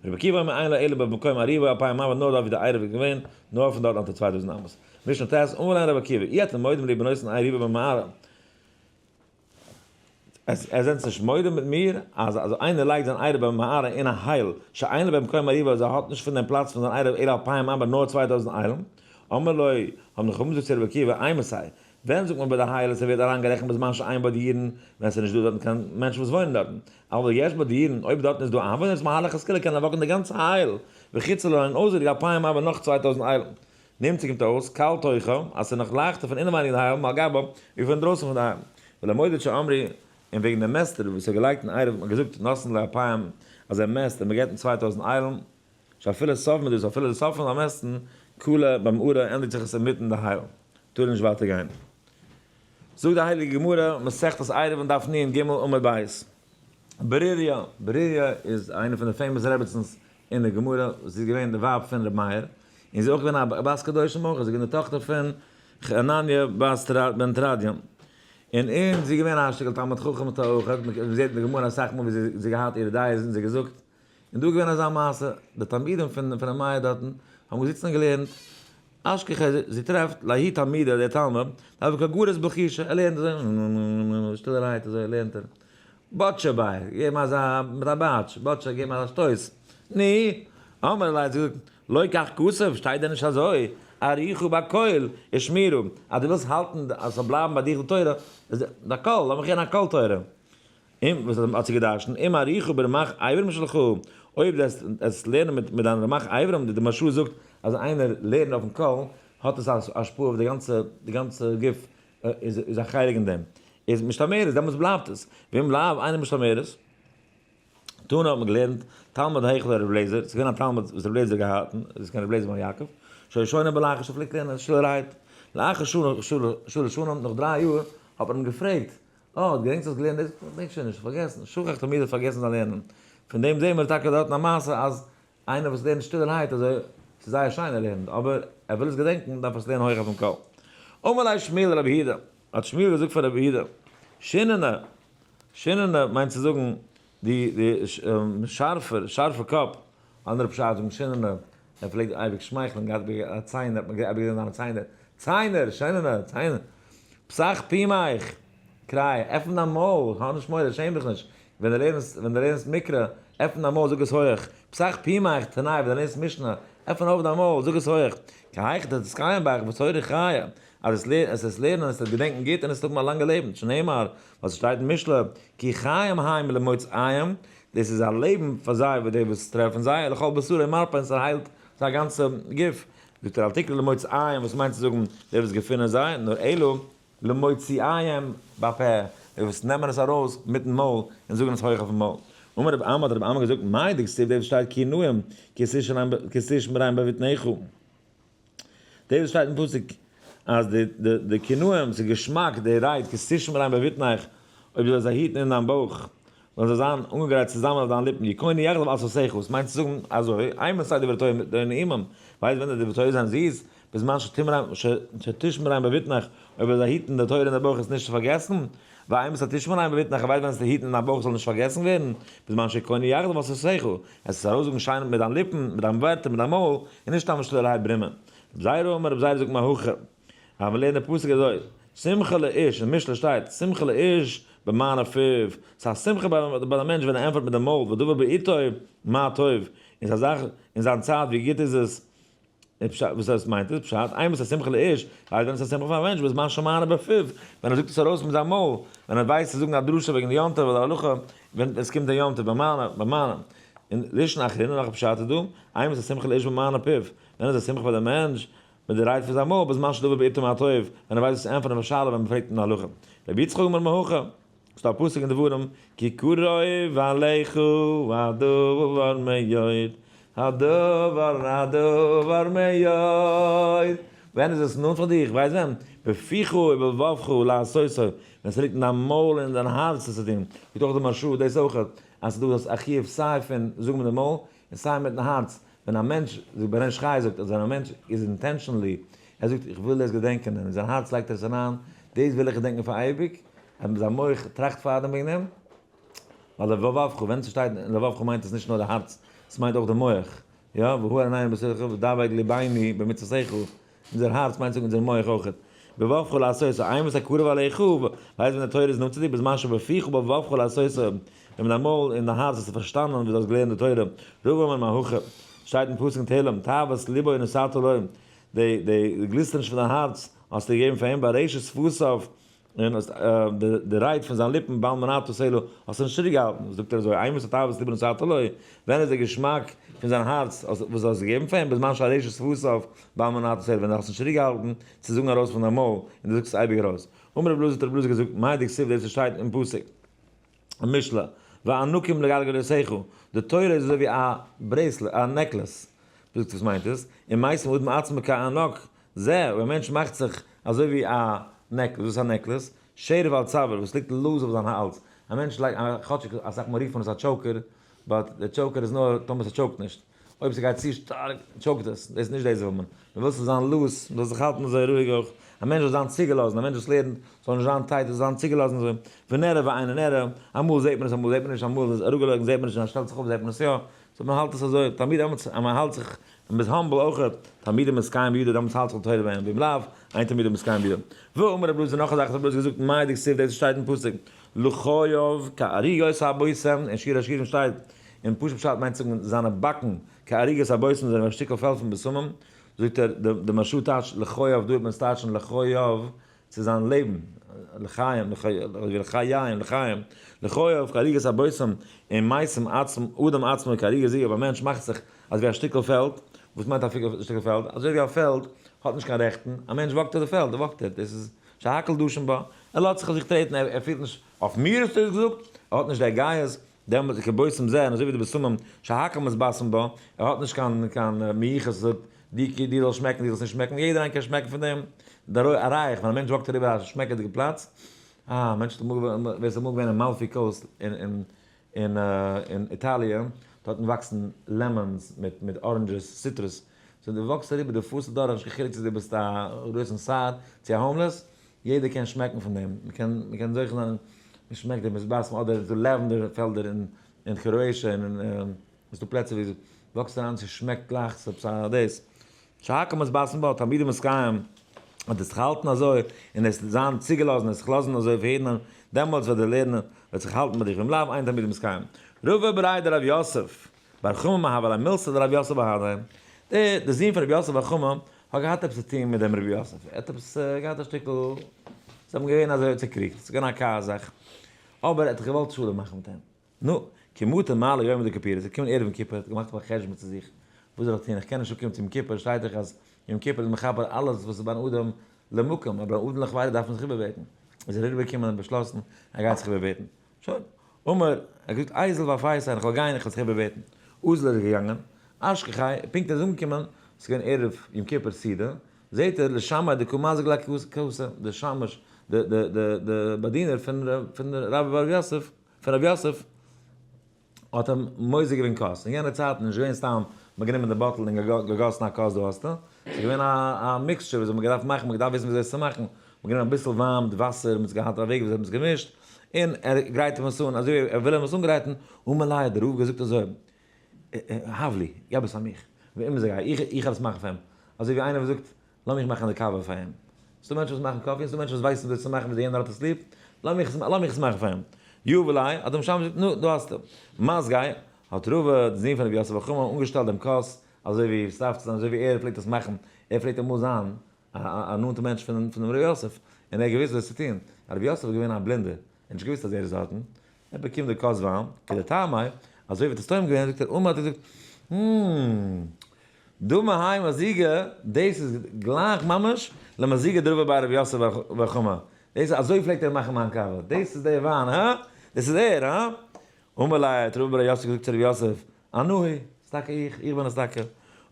רבי עקיבא אומר אין לו אלא במקום עירובו 2000 אמה, נאר דארט ווי די עירוב איז געווען, נאר פון דארט אונטער 2000 אמות. משנה ט', אמר להם רבי עקיבא, אי אתם מודים לי בנותן עירובו במערה. ער זענט נישט מודה מיט מיר אז אז איינער לייגט זיין עירוב במערה אין א הייל שאין לו במקום עירובו אז ער האט נישט פון דעם פלאץ פון זיין עירוב אלא 2000 אמה נאר 2000 איילן? אמר לו, האבן די חכמים געזאגט צו רבי עקיבא, אימתי, ווען זאגט מען ביי די הייל אז ס'ווערט אריינגערעכנט בזמן שאין בו דיורין, ווען ס'איז נישט דא דארטן קיין מענטשן וואס וואוינען דארטן, אבל יש בו דיורין, אויב דארטן איז דא איינוואוינער איז מהלך את כולה קען ער walk ן די גאנצע הייל, וחוצה לה און אויסער די 2000 אמה נאך 2000 איילן. נמצא קומט אויס, קל תוכה, אז ס'איז נאך לייכטער פון אינעווייניג די הייל מעל גבה, ווי פון דרויסן פון די הייל. ולמודד שאמרו, און וועגן דעם מעסטער וואס האט געלייגט אין עירוב האט מען געזאגט נתן 2000 אז ער מעסט און מ'געט אים 2000 איילן, שאפילו סוף מדות אפילו די סוף פון זיין מעסטן, כלה במערה ענדיגט זיך עס אינמיטן די הייל, טאר ער נישט ווייטער גיין. זאגט די הייליגע גמרא, מסכת עירובין דף נ"ג עמוד ב', ברוריה, ברוריה איז איינע פון די famous רעבעצנס אין די גמרא, זי איז געווען די ווייב פון ר' מאיר, און זי איז אויך געווען א בת קדושים אויך, זי איז געווען די טאכטער פון חנניה בת בן תרדיון, און און זי איז געווען א שטיקל תלמיד חכם אויך, מען זעט אין די גמרא אסאך מאל ווי זי האט געהאט אירע דעות און זי געזאגט, און דא איז געווען אזא מעשה, די תלמידים פון ר' מאיר דארטן האבן געזיצן און געלערנט, אשכחה זי טרעפט לההוא תלמידא דער תלמיד, דהוה קא גריס בחושא, ער לערנט אזוי שטילערהייט אזוי לערנט ער, בטשא ביה, געב אים אזא מיט א באטש, בטשא געב אים אזא שטויס, נו, אמר ליה, זי זאגט, לא כך כתוב, שטייט דען נישט אזוי, אריכו בקול, ושמירו, אז דו ווילסט האלטן אז ס'זאל בלייבן ביי דיך די תורה, איז די קול, לאמיך הערן א קול תורה. און וואס האט זי געדרשנט, אם אריכו ברמ"ח אברים שלך, אויב דו וועסט לערנען מיט דיין רמ"ח אברים, די מהרש"א זאגט אז איינער לערנט אויפן קול, האט עס א השפעה אויף די גאנצע, די גאנצע גוף איז א חלק אין דעם. איז משתמרת, דעמאלטס בלייבט עס. ואם לאו, אינו משתמרת. תנא האט מען געלערנט, תלמיד היכל רבי אליעזר, ס'איז געווען א תלמיד וואס רבי אליעזר האט געהאלטן, דאס איז געווען רבי אליעזר בן יעקב, שהיה שונה בלחש, ער פלעגט לערנען שטילערהייט. לאחר שלש שנים, נאך 3 יאר, האט מען אים געפרעגט, אה, געדענקסט האסט געלערנט דאס? געדענק שוין נישט, פארגעסן, שכח תמיד האט פארגעסן זיין לערנען. פון דעם זעהן מיר טאקע דארטן א מעשה אז איינער וואס לערנט שטילערהייט אזוי, ס'איז זייער שיין ער לערנט, אבער ער וויל עס געדענקן דארף ער עס לערנען הויך אויפן קול. אמר ליה שמואל לרבי יהודה, האט שמואל געזאגט פאר רבי יהודה, שיננא, שיננא מיינט צו זאגן די שארפער, שארפע קאפ, אנדערע פשט זאגן שיננא, ער פלעגט אייביג שמייכלען, געהאט א ציינער, האט מען אייביג געזען זיינע ציינער, ציינער, שיננא, ציינער, פתח פומך, קרא, עפן דיין מויל, האב נישט מורא, שעם דיך נישט, ווען דו לערנסט, ווען דו לערנסט מקרא, עפן דיין מויל, זאג עס הויעך, פתח פומך, תני, ווען דו לערנסט משנה, עפן אויף דיין מויל, זאג עס הויעך, כי היכי דתתקיים בך ותורה חיה, אז עס עס לערנען, עס וועט געדענקען גוט און עס וועט האבן א לאנגע לעבן, שנאמר, ווייל ס'שטייט אין משלי, כי חיים הם למוצאיהם, דאס איז א לעבן פאר זיי וואס די וואס טרעפן זיי, לכל בשרו מרפא און ס'היילט זיין גאנצע גוף, זאגט ער אל תקרא למוצאיהם וואס מיינט צו זאגן די וואס געפינען זיי, נאר אלא למוציאיהם בפה, די וואס נעמען עס ארויס מיטן מויל און זאגן עס הויך אויפן מויל. אמר רב אמי האט רב אמי געזאגט, מאי דכתיב דאס וואס שטייט כי נועם כי תשמרם בבטנך, דאס וואס שטייט אין פסוק אז די כינויים, ס'איז געשמאק, די רייד, כי תשמרם בבטנך, אויב דו זאלסט זיי היטן אין דיין בויך, זאלן זיי זיין אנגעגרייט צוזאמען אויף דיין ליפן, יכונו יחדיו על שפתיך, וואס מיינט צו זאגן אזוי, אימתי דברי תורה נעימים, ווייסט ווען די דברי תורה זענען זיס, בזמן שתשמרם בבטנך, אויב וועסט זיי היטן די תורה אין די בויך עס נישט צו פארגעסן. ואימתי תשמרם בבטנך, ווייסט ווען עס צו היטן אין דיין בויך זאל נישט פארגעסן ווערן, בזמן שקונה יחדיו בשפתיך, עס איז ארויסזאגן שיין מיט דיין ליפן, מיט דיין ווערטער, מיט דיין מויל, און נישט סתם שטילערהייט ברומען. רב זירא אמר, רב זירא זאגט מהכא, אז מען לערנט די פסוק אזוי, שמחה לאיש, אין משלי שטייט, שמחה לאיש במענה פיו, ס'איז א שמחה ביי די מענטש ווען ער ענטפערט מיט די מויל, ודבר בעתו מה טוב, און ס'איז א זאך אין זיין צייט ווי גוט איז עס, וואס עס מיינט איז פשט, אימתי שמחה לאיש, ווייל ווען עס איז א שמחה פאר א מענטש בזמן שמענה בפיו, ווען ער זאגט עס ארויס מיט זיין מויל, ווען ער ווייסט צו זאגן א דרשה וועגן די יום טוב אדער הלכה, ווען עס קומט די יום טוב במענה, במענה. און לישנא אחרינא נאך א פשט איז דא, אימתי שמחה לאיש במענה פיו, ווען איז א שמחה פאר די מענטש, מיט די רייד פון זיין מויל, בזמן שדבר בעתו מה טוב, ווען ער ווייסט וואס צו ענטפערן אויף א שאלה ווען מען פרעגט אין הלכה. רבי יצחק אמר מהכא, ס'דא א פסוק אין דברים, כי קרוב אליך הדבר מאוד, הדבר הדבר מאוד, ווען איז עס נאנט פאר דיך, ווייסט ווען? בפיך ובלבבך לעשותו, ווען ס'ליגט אין דיין מויל און אין דיין הארץ עס צו טון, זאגט אויך די מהרש"א דאס אויך, אז ס'דא דאס א חיוב סיי פון זאגן מיט די מויל און סיי מיטן הארץ, ווען א מענטש, זאגט בן איש חי זאגט אז ווען א מענטש איז intentionally, ער זאגט איך וויל דאס געדענקען און אין זיין הארץ לייגט ער עס אריין, דאס וויל איך געדענקען פאר אייביג, אז זיין מח טראכט פארדעם וועגן דעם, ווייל לבבך, ווען ס'שטייט לבבך מיינט עס נישט נאר די הארץ, ס'מיינט אויך די מח, יא, והאר עינינו בתורתך ודבק לבנו במצוותיך, אונזער הארץ מיינט זאגן אונזער מח אויך. בלבבך לעשותו, אימתי קרוב אליך, ווייסט ווען די תורה איז נאנט צו דיר, בזמן שבפיך ובלבבך לעשותו, ווען מיט דיין מויל און דיין הארץ האסטו פארשטאנען ווי דו האסט געלערנט די תורה, רבא אמר מהכא, שטייט אין פסוק אין תהלים, תאוות לבו נתת לו, די די גליסטעניש פון דיין הארץ האסטו געגעבן פאר אים, וארשת שפתיו, און האסט די רייד פון זיין ליפן בל מנעת סלה, האסטו נישט צוריק געהאלטן, זאגט ער אזוי, אימתי תאוות לבו נתת לו, ווען איז דער געשמאק פון זיין הארץ וואס דו האסט געגעבן פאר אים, בזמן שארשת שפתיו בל מנעת סלה, ווען דו האסט נישט צוריק געהאלטן צו זאגן ארויס פון דיין מויל, און דו זאגסט עס אייביג ארויס. אמר רבי אלעזר האט רבי אלעזר געזאגט, מאי דכתיב דאס וואס שטייט אין פסוק, אין משלי, וענקים לגרגרותיך, די תורה איז אזוי ווי א bracelet, א necklace, זאגט וואס מיינט עס, אם משים אדם עצמו כענק זה, אויב א מענטש מאכט זיך אזוי ווי א necklace, וואס איז א necklace? שרב על צוואר, וואס ליגט loose אויף זיין האלז, א מענטש לייגט, כאטשיג אסאך מאל רופט מען עס א choker, but די choker איז נאר טאמער ס' choke ט נישט, אויב ס'גייט צו שטארק choke ט עס, דאס איז נישט דאס וויל מען, מען וויל ס'זאל זיין loose, מען זאל זיך האלטן אזוי רואיג אויך, א מענטש זאל זיין צוגעלאזן, א מענטש וואס לערנט זאל נישט זיין tight, ער זאל זיין צוגעלאזן אזוי, ונראה ואינו נראה, אמאל זעט מען עס אמאל זעט מען נישט, אמאל איז אראפגעלויגן זעט מען נישט און אז שטעלט זיך אויף זעט מען עס יא, so מען האלט עס אזוי, תמיד דעמאלטס אז מען האלט זיך, מען איז humble אויך, תלמידים מתקיים בידו, דעמאלטס האלט זיך די תורה ביי אים, ואם לאו, אין תלמידו מתקיים בידו. ואמר רבי אלעזר נאך א זאך האט רבי אלעזר געזאגט, מאי דכתיב דאס שטייט אין פסוק, לחייו כערוגות הבושם, אין שיר השירים שטייט, אין פשוט פשט מיינט זאגן זיינע באקן כערוגות הבושם זענען ווי א שטיקל פעל פון בשמים, זאגט ער, די מהרש"א טייטשט לחייו, דא וועט מען עס טייטשן לחייו, צו זיין לעבן, לחיים, לחיים, לחיים, לחייו כערוגת הבושם, אם משים עצ אדם עצמו כערוגה זו, אויב א מענטש מאכט זיך אזווי א שטיקל פעלד, וואס מיינט א שטיקל פעלד? אזוי ווי א פעלד האט נישט קיין רעכטן, א מענטש walk ט אויף די פעלד, ער walk ט, דאס איז שהכל דשין בה, ער לאזט זיך אויף זיך טרעטן, ער פילט נישט, אויף מיר האסטו דאס געזאגט? ער האט נישט די גייעס, דעמאלט איז כבושם זה, און אזוי ווי די בשמים שהכל מתבשם בה, ער האט נישט קיין קיין מיוחס זאגט די די זאל שמעקן די זאלסט נישט שמעקן, יעדער איינער קען שמעקן פון דעם, דער א ריח, ווען א מענטש walk ט אריבער א שמעקעדיגע פלאץ, אה, א מענטש האט אמאל ווער איז אמאל געווען אין Amalfi Coast אין אין אין איטאליע, דארטן וואקסן lemons מיט מיט oranges, citrus, so דו walk סט אריבער דו פארסט אדורך נישט קיין חילוק צו דו ביסט א גרויסן שר צו א homeless, יעדער קען שמעקן פון דעם, מען קען מען קען זוכה זיין מען שמעקט די מתבשם אדער איז דא lavender פעלדער אין אין Croatia און אין איז דא פלעצער ווי walk סט אריין ס'שמעקט גלייך ס'עפעס א דאס שהכל מתבשם בה תלמידו מתקיים אז דאס זיך האלטן אזוי און עס זיין צוגעלאזן עס זיך לאזן אזוי ווערן דעמאלטס וועט דער לערנער וועט זיך האלטן ביי דיך ואם לאו אין תלמידו מתקיים רבא בריה דרב יוסף בר חמא מהוה ליה מילתא דרב יוסף בהדיה דער דער זון פון רבי יוסף בר חמא האט געהאט עפעס צו טון מיט דעם רבי יוסף ער האט עפעס געהאט א שטיקל זיי האבן געווען אזוי צוקריגט ס'איז געווען א כעס זאך אבער ער האט זיך געוואלט שלום מאכן מיט אים. נו, כי מטא מעלי יומא דכיפורי, עס איז געקומען ערב יום כיפור, האט ער געמאכט א חשבון צו זיך, וואס זאל איך טון, איך קען נישט אנקומען צו יום כיפור, שטייט דאך אז יום כיפור איז מכפר אלעס וואס איז בין אדם למקום, אבער בין אדם לחבירו דארף מען זיך איבערבעטן. איז ער אריבערגעקומען און באשלאסן, ער גייט זיך איבערבעטן. שוין. אמר, ער האט געזאגט, איזיל ואפייסיה, איך וועל גיין, איך וועל זיך איבערבעטן. אזל איז ער געגאנגען, אשכחיה, פונקט ער איז אנגעקומען, עס איז געווען ערב יום כיפור סעודה, זעט ער, לשמעיה דקא מזיק ליה כסא, דער שמש, די די די באדינער פון רבי בר יוסף, פון רבי יוסף האט אים מוזג געווען כוס, אין יענע צייטן איז נישט געווען סתם מ'האט גענומען די bottle און געגאסן א כוס דא האסטו, ס'איז געווען א mixture וואס מ'האט געדארפט מאכן, מ'האט געדארפט וויסן וויאזוי עס צו מאכן, מ'האט גענומען אביסל וויין מיט וואסער, מ'האט געהאט א וועג וויאזוי מ'האט עס געמישט, און ער גרייט אים עס אן אזוי ווי ער וויל אים עס אנגרייטן, אמר ליה האט דער רב געזאגט אזוי, הב לי, געב עס פאר מיך, ואם זה גייט, איך וועל עס מאכן פאר אים, אזוי ווי איינער וואס זאגט, לאמיך מאכן די קאווע פאר אים. ס'דא מענטשן וואס מאכן coffee און ס'דא מענטשן וואס ווייסן וויאזוי צו מאכן וויאזוי יענער האט עס ליב, לאמיך עס מאכן פאר אים. יהיב ליה, האט דער משמש געזאגט, נו, דא האסטו. מזגיה, האט רבא, דער זון פון רבי יוסף בר חמא, אנגעשטעלט דעם כוס, אזוי ווי עס דארף צו זיין, אזוי ווי ער פלעגט עס מאכן, ער פלעגט אמאל זיין א נאנטע מענטש פון דעם ר' יוסף, און ער האט געוואוסט וואס צו טון. רבי יוסף איז געווען א בלינדער, ער האט נישט געוואוסט אז ער איז דארטן, ער באקומט די כוס וויין, כדטעמיה, אזוי ווי ער האט עס טועם געווען, זאגט ער, אמר האט ער געזאגט, הממ, דמי האי מזיגא, דאס איז גלייך ממש למזיגא דרבא בר רבי יוסף בר חמא, דאס איז אזוי פלעגט ער מאכן מיין קאווע, דאס איז דער וויין, הא? דאס איז ער, הא? אמר ליה, האט רבא בר רבי יוסף געזאגט צו רבי יוסף, אנא הוא, ס'איז טאקע איך, איך בין עס טאקע.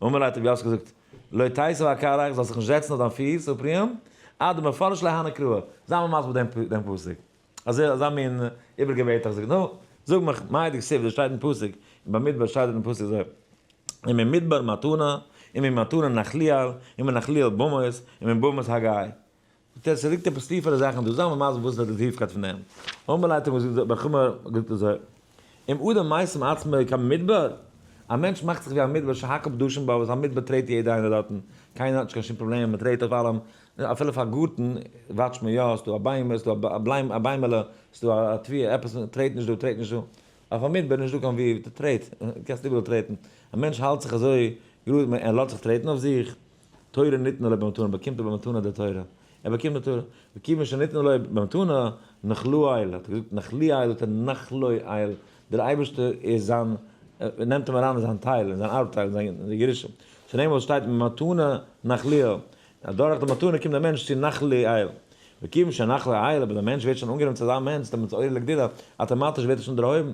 אמר ליה האט רבי יוסף געזאגט, לא תיתיב אכרעיך, זאלסט זיך נישט זעצן אויף דיין פיס, אפריעם, עד דמפרש ליה הני קראי, זיי מיר מסביר דעם פסוק. אזוי אזא מין איבערגעבעט, איך זאג, נו, זאג מיך, מאי דכתיב, דאס שטייט אין פסוק, אין במדבר שטייט אין פסוק אזוי, וממדבר מתנה, וממתנה נחליאל, ומנחליאל במות, ומבמות הגיא. זאגט ער, ס'ליגט עפעס טיפערע זאכן דא, זיי מיר מסביר וואס איז די טיפקייט פון דעם. אמר ליה האט אים געזאגט, בר חמא געזאגט אזוי, אם אדם משים עצמו כמדבר, א מענטש מאכט זיך ווי א מדבר שהכל דשין בו, וואס א מדבר טרעט יעדער איינער דארטן, קיינער האט נישט קיין שום פראבלעם, מען טרעט אויף אלעם, אפילו פאר גארטן וואטשט מען יא, ס'דא א ביימער, ס'דא א ביימעלע, ס'דא א תבואה, עפעס, טרעט נישט דא, טרעט נישט דא. אויף א מדבר איז נישטא קיין וואו צו טרעט, קענסט איבעראל טרעטן. א מענטש האלט זיך אזוי גראד, ער לאזט זיך טרעטן אויף זיך. תורה ניתנה לו במתנה, באקומט ער במתנה די תורה. ער באקומט די תורה. וכיוון שניתנה לו במתנה, נחלאל, האט ער געזאגט נחליאל, זאגט ער נחלויאל, דער אייבערשטער איז זיין, נעמט אים אריין אין זיין טייל, אין זיין ארבטייל, אין זיין ירושה. שנאמר וואס שטייט במתנה נחליאל, אז דורך די מתנה קומט דער מענטש צו נחליאל. וכיוון שנחליאל, אבער דער מענטש ווערט שוין אנגענומען צו אזא מענטש, דעמאלטס עולה לגדולה, אטאמאטיש ווערט ער שוין דערהויבן.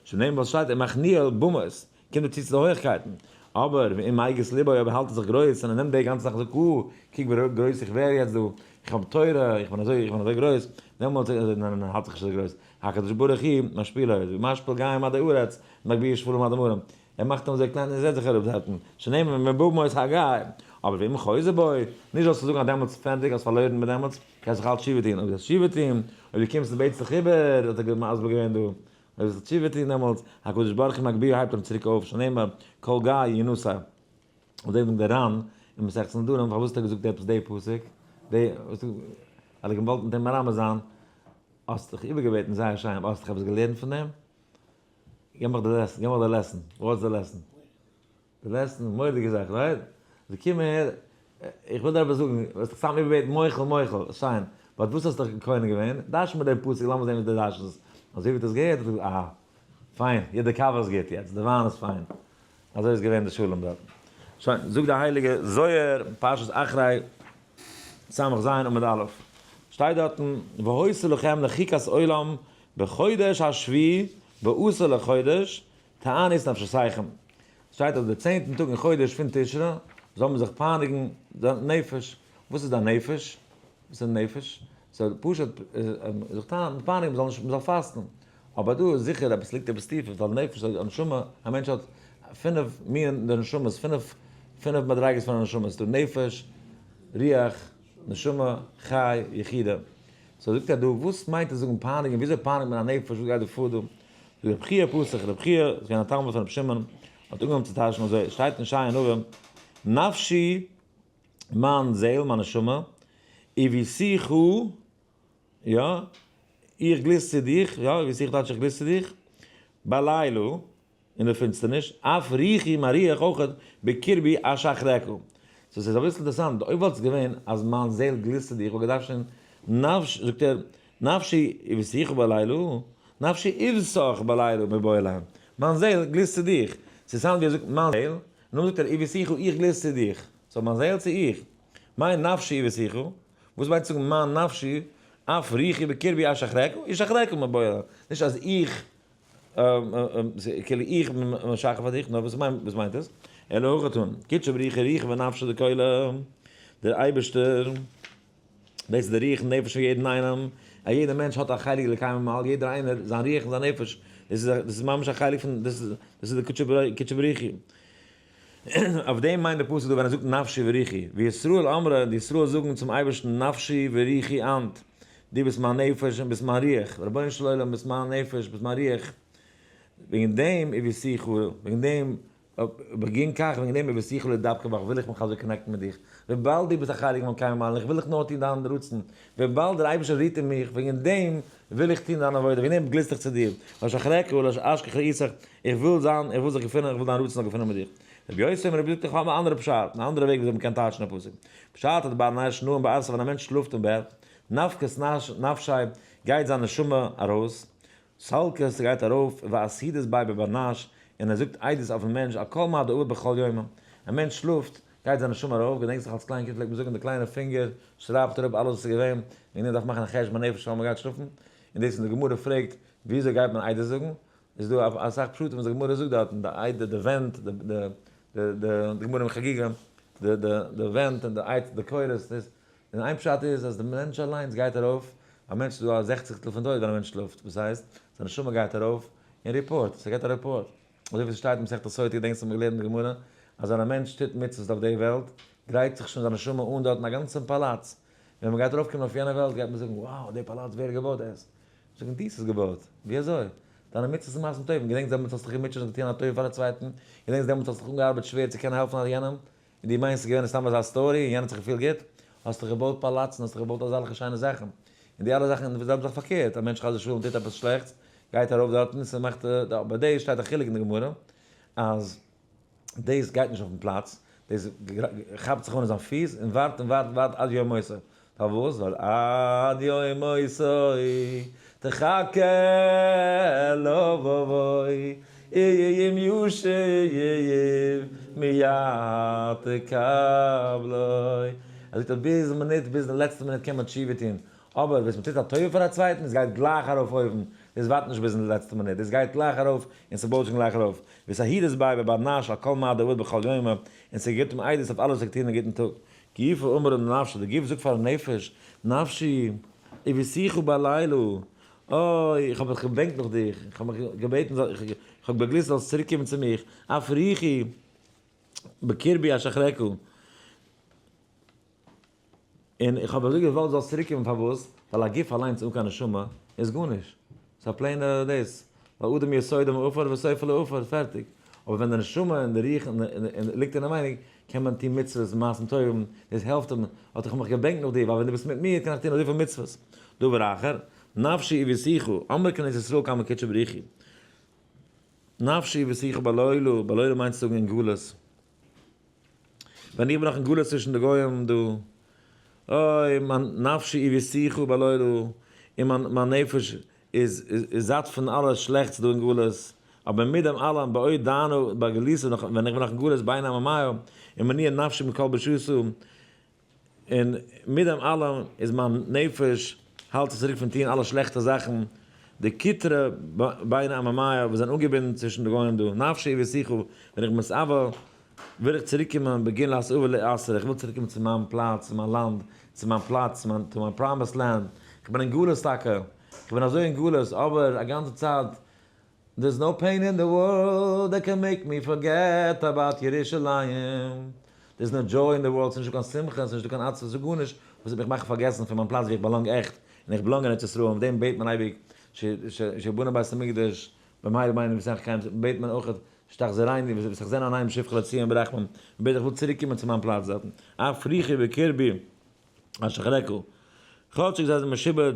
שנאמר וואס שטייט ומכניאל במות, קומט ער צו צו די הויכקייטן. אבער ואם מגיס לבו, אויב האלט ער זיך גרויס און ער נעמט די גאנצע זאך און זאגט, אה, קוק ווי גרויס איך ווער יעצט דא, איך האב תורה, איך בין אזוי, איך בין אזוי גרויס, דעמאלטס זאגט ער, ניין ניין, האלט זיך נישט אזוי גרויס, הקדוש ברוך הוא משפילו, משפיל גאים עדי ארץ, מגביה שפלים עד מרום. ער מאכט אים אזוי קליין און ער זעצט זיך אראפ דארטן, שנאמר מבמות הגיא, אבער ואם חוזר בו, נישט זאלסטו זאגן אז דעמאלטס פערטיג, האסט פארלוירן מיט דעמאלטס, קענסט זיך אלץ תשובה טון, אויב דו וועסט תשובה טון, אויב דו קומסט און בעטסט זיך איבער, האט ער מסביר געווען דא, אויב וועסטו תשובה טון דעמאלטס, הקדוש ברוך הוא מגביה הייבט אים צוריק אויף, שנאמר כל גיא ינשא. אויף דעם זאגט דער ר"ן אין מסכת נדרים, פארוואס האט ער געזאגט עפעס די פסוק, די, ווייל ער האט געוואלט מיט דעם מרמז זיין, האסט דיך איבערגעבעטן זייער שיין, אבער האסט דיך עפעס געלערנט פון דעם? גיב מיך די lesson, גיב מיך די lesson, what's די lesson? די lesson, מורא'דיגע זאך, right? זאג קום אהער, איך וויל דיר עפעס זאגן, וועסט דיך סתם איבערבעטן מוחל מוחל, שיין, but וואס האסטו דיך קונה געווען? דרש'ן מיר דעם פסוק, לאמיר זען וואס דו דרש'נסט. אזוי ווי דו האסט געהערט, האט ער געזאגט, אה, פיין, יעצט די קאווע איז גוט יעצט, די וויין איז פיין. אזוי איז געווען די שלום דארטן. שוין, זאגט די הייליגע זוהר, פרשת אחרי, ס"ז עמוד א', שטייט דארטן, והיתה לכם לחוקת עולם בחודש השביעי בעשור לחודש תענו את נפשותיכם, שטייט אז די צענטן טאג אין חודש פון תשרי זאל מען זיך פייניגן די נפש, וואס איז די נפש? וואס איז נפש? ס'איז פשוט זיך פייניגן מ'זאל נישט מ'זאל פאסטן, אבער דא איז זיכער עפעס ליגט עפעס טיפער, ווייל נפש איז א נשמה, א מענטש האט פינף מין די נשמות, פינף פינף מדריגות פון א נשמה, ס'איז דא נפש, רוח, נשמה, חי, יחידה. so זאגט ער דא, וואס מיינט עס זאגן פייניגן, וויאזוי פייניגט מען א נפש, וואס גייט דא פאר דא? זאגט רבי חייא פתח, רבי חייא איז געווען א תלמיד פון רבי שמעון, האט אנגעהויבן צו טייטשן אזוי, שטייט אין ישעיה הנביא, נפשי, מיין זעהל, מיין נשמה, אויסיך, יא, איך גליסט צו דיך, יא, אויסיך טייטש איך גליסט צו דיך, בלילה, אין די פינסטערניש, אף רוחי מיין רוח אויכעט, בקרבי אשחרכה. so ס'איז אביסל אינטערעסאנט, אויב וואלט עס געווען אז מיין זעהל גליסט צו דיך, וואלט געדארפט שטיין נפש, זאגט ער, נפשי אויסיך בלילה, נפשי אויסך בלילה מיבעי ליה, מיין זעהל גליסט צו דיך. ס'איז sound ווי ער זאגט מיין זעהל, נאכדעם זאגט ער אויסיך איך גליסט צו דיך. so מיין זעהל צו איך? מיין נפשי אויסיך, וואס מיינט צו זאגן מיין נפשי, אף רוחי בקרבי אשחרכה, אשחרכה מיבעי ליה, נישט אז איך כאילו איך בין משחרר פאר דיך, נאר וואס מיינט וואס מיינט עס? אלא הכי תנא, קודשא בריך הוא רוחא ונפשא דכולא, דער אייבערשטער, דאס איז דער רוח און נפש פון יעדן איינעם, א יעדער מענטש האט א חלק אלוקי ממעל, יעדער איינער, זיין רוח און זיין נפש, דאס איז דאס איז ממש א חלק פון, דאס איז דאס איז די קודשא בריך הוא. אויף דעם מיינט דער פסוק דא ווען ער זאגט נפשי ורוחי, וישראל אמרי, די ישראל זאגן צום אייבערשטן נפשי ורוחי אנת. דו ביסט מיין נפש און ביסט מיין רוח, רבונו של עולם ביסט מיין נפש ביסט מיין רוח, וועגן דעם איבער וועגן דעם בגין כך, וועגן דעם איבער לדבקה בך, וויל איך מיך אזוי connect ן מיט דיך, וויבאלד דו ביסט א חלק פון קיימא לן, איך וויל איך נאר טון דיין רצון, וויבאלד דער אייבערשטער רוהט אין מיך, וועגן דעם וויל איך טון דיין עבודה, וועגן דעם גליסט איך צו דיר, ואשחרך ולא אשכח רעותך, איך וויל זיין, איך וויל זיך געפינען, איך וויל דיין רצון זאל געפינען מיט דיך. רבי יוסי אומר, רבי זאגט איך האב א אנדערע פשט, אן אנדערע וועג וויאזוי מ'קען טייטשן א פסוק. פשט אז בר נש נאים בערסא ווען א מענטש שלאפט אין בעט, נפקת נפשיה, גייט זיין נשמה ארויס, סלקת ס'גייט ארויף, ואסהידות ביי בבר נש, און ער זאגט עדות אויפן מענטש על כל מה דעביד בכל יומא. א מענטש שלאפט, גייט זיין נשמה ארויף, געדענקסט זיך אלס קליין קינד פלעגט מען זאגן די קליינע פינגער שרייבט אראפ אלעס וואס איז געווען, וועגן דעם דארף מען מאכן א חשבון הנפש פאר מ'גייט שלאפן, און דאס וואס די גמרא פרעגט וויאזוי גייט מען עדות זאגן, איז דא אסאך פשטים וואס די גמרא זאגט דארטן, די עדה, די ווענט, די גמרא אין חגיגה, די ווענט און די עץ, די קורות, דאס, און איין פשט איז אז די מענטש אליינס גייט ארויף, א מענטש איז דא א זעכציגסטל פון טויט ווען א מענטש שלאפט, וואס הייסט, זיין נשמה גייט ארויף און report, ס'געט א report, אזוי ווי ס'שטייט אין מסכת סוטה, געדענקסט האבן מיר געלערנט אין די גמרא, אז ווען א מענטש טוט מצוות אויף די וועלט, גרייט זיך שוין זיין נשמה אן דארטן א גאנצן פאלאץ, ווען מ'גייט ארויפקומען אויף יענע וועלט גייט מען זאגן, wow, די פאלאץ ווער האט געבויט דאס? זאגן דו האסט עס געבויט, ווי אזוי? דיינע מצוות און מעשים טובים, געדענקסט דעמאלטס האסט דיך געמוטשעט און געטון א טובה פאר א צווייטן, געדענקסט דעמאלטס האסט דיך אנגעארבעט שווער צו קענען העלפן יענעם, און דו מיינסט ס'איז געווען סתם אזא story און יענער האט זיך געפילט גוט, האסט דיך געבויט פאלאצן, האסט דיך געבויט אזעלכע שיינע זאכן, און די אלע זאכן, און די זעלבע זאך פארקערט, א מענטש חס ושלום טוט עפעס שלעכטס, גייט ארויף דארטן, ס'מאכט, אבער דאס שטייט א חילוק אין די גמרא, אז דאס גייט נישט אויפן פלאץ, דאס כאפט זיך אן אין זיין פיס און ווארט און ווארט און ווארט עד יום מותו. פארוואס? ווייל עד יום מותו תחכה לבוא אם ישוב מיד תקבלו. ער זאגט אז ביז מינוט, ביז די לעצטע מינוט קען מען תשובה טון, אבער ווען מ'טוט א טובה פאר א צווייטן, עס גייט גלייך ארויף אויבן, דאס ווארט נישט ביזן לעצטע מינוט, דאס גייט גלייך ארויף און ס'בויט זיך גלייך ארויף, ואסהידות ביה בבר נש על כל מה דעביד בכל יומא, און ס'גיבט אים עדות אויף אלעס וואס ער האט געטון א גוטן טאג. גופא אמר לנפשיה, די גוף זאגט פארן נפש, נפשי, איויתיך בלילה, אוי, איך האב מיך געבענקט נאך דיך, איך האב מיך געבעטן, איך האב באגליסט זאלסט צוריק קומען צו מיך, אף רוחי בקרבי אשחרכה. און איך האב אזוי געוואלט זאלסט צוריק קומען פארוואס? ווייל א גוף אליינס אן קיין נשמה איז גארנישט, ס'איז א plain ע דאס, ווייל אדם יסודו מעפר וסופו לעפר, פערטיג, אבער ווען די נשמה און די רוח ליגט אינעווייניג קען מען טון מצוות מעשים טובים, דאס העלפט אים, האט איך מיך געבענקט נאך דיר, ווייל ווען דו ביסט מיט מיר קען איך טון אזויפיל מצוות. דבר אחר, נפשי איויתיך, אמרה כנסת ישראל קמי קודשא בריך הוא. נפשי איויתיך בלילה, בלילה מיינט צו זאגן אין גלות. ווען איך בין נאך אין גלות צווישן די גוים דא, אוי, מיין נפשי איויתיך בלילה, און מיין מיין נפש איז איז זאט פון אלע שלעכטס דא אין גלות, אבער מיט דעם אלעם בעוד דאנו בגלותא נאך ווען איך בין נאך אין גלות בין עממיו, ומניע נפשי מכל בישותא, און מיט דעם אלעם איז מיין נפש האלט זיך צוריק פון טון אלע שלעכטע זאכן, די כיטרע בין עממיה וואס זענען אנגעבינדן צווישן די גוים דא, נפשי איויתיך, ווען איך בין מתאווה וויל איך צוריק קומען בגין לאתאבא לאתרא, איך וויל צוריק קומען צו מיין פלאץ, צו מיין לאנד, צו מיין פלאץ, צו מיין to מיין promised land, איך בין אין גלות טאקע, איך בין אזוי אין גלות, אבער א גאנצע צייט There's no pain in the world that can make me forget about ירושלים. There's no joy in the world, ס'נישטא קיין שמחה, ס'נישטא קיין עצבות, ס'איז גארנישט וואס וועט מיך מאכן פארגעסן פון מיין פלאץ ווי איך באלאנג עכט, און איך באלאנג אין ארץ ישראל, אויף דעם בעט מען אייביג שיבנה בית המקדש במהרה בימינו ותחזקנה קיימת, בעט מען אויך שתחזירני ותחזינה עינינו בשובך לציון ברחמים, מען בעט איך וויל צוריק קומען צו מיין פלאץ דארטן, אף רוחי בקרבי אשחרכה, כאטשיג זיי זענען משועבד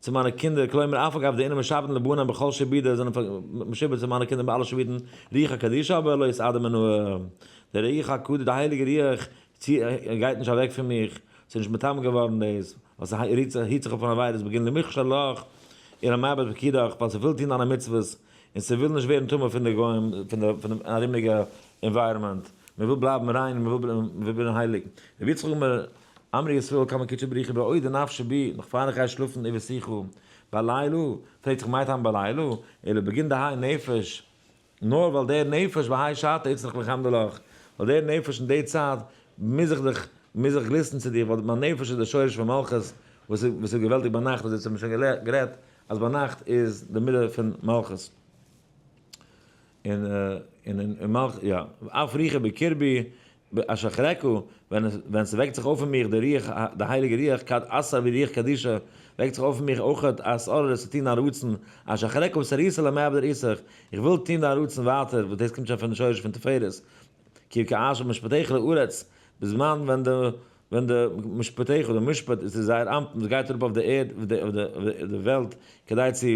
צו מיינע קינדער, כלומר אף על גב דאינן משעבדין לבנם בכל שעבודא, זענען משועבד צו מיינע קינדער ביי אלע שעבודים, רוח הקדישא אבער לא יתאדה מינאי, דער רוח הקדוש, די הייליגע רוח, גייט נישט אוועק פון מיך, ס'איז נישט מטמא געווארן דאס, ווייל ס'היט זיך אפ פון עבירות בגין למיחשא לך ולמעבד פקידך, ווייל ס'וויל טון דיינע מצוות, און ס'וויל נישט ווערן טמא פון די גוים, פון די פון די ארומיגע environment, מען וויל בלייבן ריין, מען וויל מען וויל בלייבן הייליג. רבי יצחק אומר, אמרו ישראל קמי קודשא בריך הוא בעוד נפשא בי, נאך פאר איך גיי שלאפן איויתיך בלילה, פרעגט זיך מאי טעמא בלילה, אלא בגין דהאי נפש, נאר ווייל דער נפש בהאי שעתא איצטריך לחמדא לך, ווייל דער נפש אין די צייט מוז איך דיך, מוז איך גליסטן צו דיר, ווייל מיין נפש איז דער שורש פון מלכות, וואס איז וואס איז געוועלטיגט ביינאכט, אזוי האבן מיר שוין גערעדט, אז ביינאכט איז די מידה פון מלכות. און און און מלכות, יא, אף רוחי בקרבי אשחרכה, ווען עס ווען ס'וועקט זיך אויף אין מיך די רוח, די הייליגע רוח, כד אתער ווי רוח קדישא, וועקט זיך אויף אין מיך אויכעט א התעוררות צו טון דיין רצון, אשר אחכה בשרית למעבד ראיתך, איך וויל טון דיין רצון ווייטער, וואס דאס קומט שוין פון די שורש פון תפארת, כי כאשר משפטיך לארץ, בזמן ווען די ווען די משפטיך, די משפט איז זייער אמתן וואס גייט אראפ אויף די ערד, אויף די וועלט, כדי צו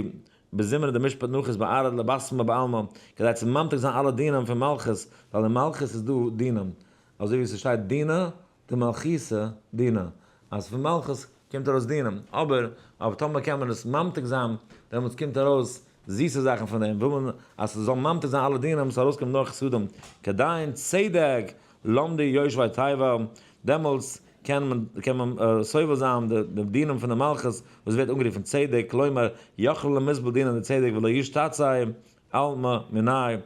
בזימרא דמשפט נחית בארעא לבסמא בעלמא, כדי צו ממתיק זיין אלע דינים פון מלכות, ווייל אין מלכות איז דא דינים, אזוי ווי ס'שטייט דינא דמלכותא דינא, אז פון מלכות קומט ארויס דינים, אבער אבער טאמער קען מען עס ממתיק זיין, דעמאלטס קומט ארויס זיסע זאכן פון דעם, וויל מען אז ס'זאל ממתיק זיין אלע דינים, ס'זאל ארויסקומען נאר חסדים, כדין צדק למדו יושבי תיבה, דעמאלטס קען מען קען מען סובל זיין די דינים פון די מלכות וואס ווערט אנגערופן צדק, כלומר יכלו למסבל דינא דצדק ולא ישתצי עלמא מיניה,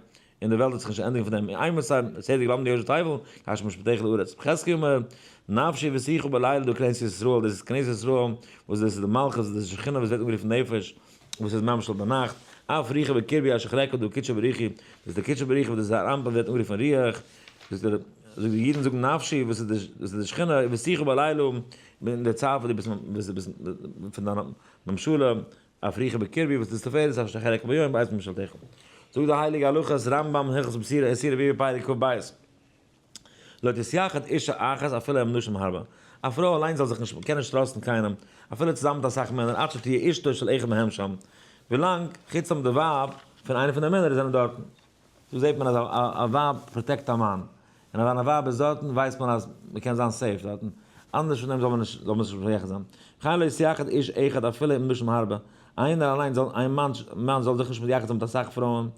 און די וועלט וועט זיך נישט ענדיגן פון דעם, אימתי צדק למדו יושבי תבל, כאשר משפטיך לארץ. חזקיה אומר, נפשי ושיחו בלילה דא כנסת ישראל, דאס איז כנסת ישראל, וואס דאס איז די מלכות, דאס איז שכינה וואס ווערט אנגערופן נפש, וואס איז ממשל ביינאכט, אף רוחי בקרבי אשר חרקו דא קודשא בריך הוא, דאס איז די קודשא בריך הוא וואס דאס איז א רמב ם ווערט אנגערופן רוח, דאס איז דער, זאגט די אידן זאגן נפשי וואס איז די, דאס איז די שכינה, ושיחו בלילה, אין די צייט וואס דו ביסט, וואס דו ביסט פון דיין ממשלה, אף רוחי בקרבי וואס איז תפארת אשר חרקו ביום בעת ממשלתך. זאגט די הייליגע הלכות רמב ם הלכות מסירה איסורי ביאה פרק כ ב. לא תתייחד אשה אחת אפילו עם נשים הרבה, א פרוי אליינס זאל זיך נישט קען נישט trust ן קיינעם, אפילו צוזאמען מיט אסאך מענער עד שתהיה אשתו של אחד מהם שם, ווילאנג חוץ אויב די ווייב פון איינער פון די מענער זענען דארטן. דא זעט מען אז א ווייב protect א מאן, און אז ווען א ווייב איז דארטן ווייסט מען אז מען קען זיין safe דארטן, אנדערש פון דעם זאל מען נישט זאל מען זיך נישט מייחד זיין. וכן לא יתייחד איש אחד אפילו עם נשים הרבה, איינער אליינס זאל איין מאן זאל זיך נישט מתייחד זיין מיט אסאך פרויען,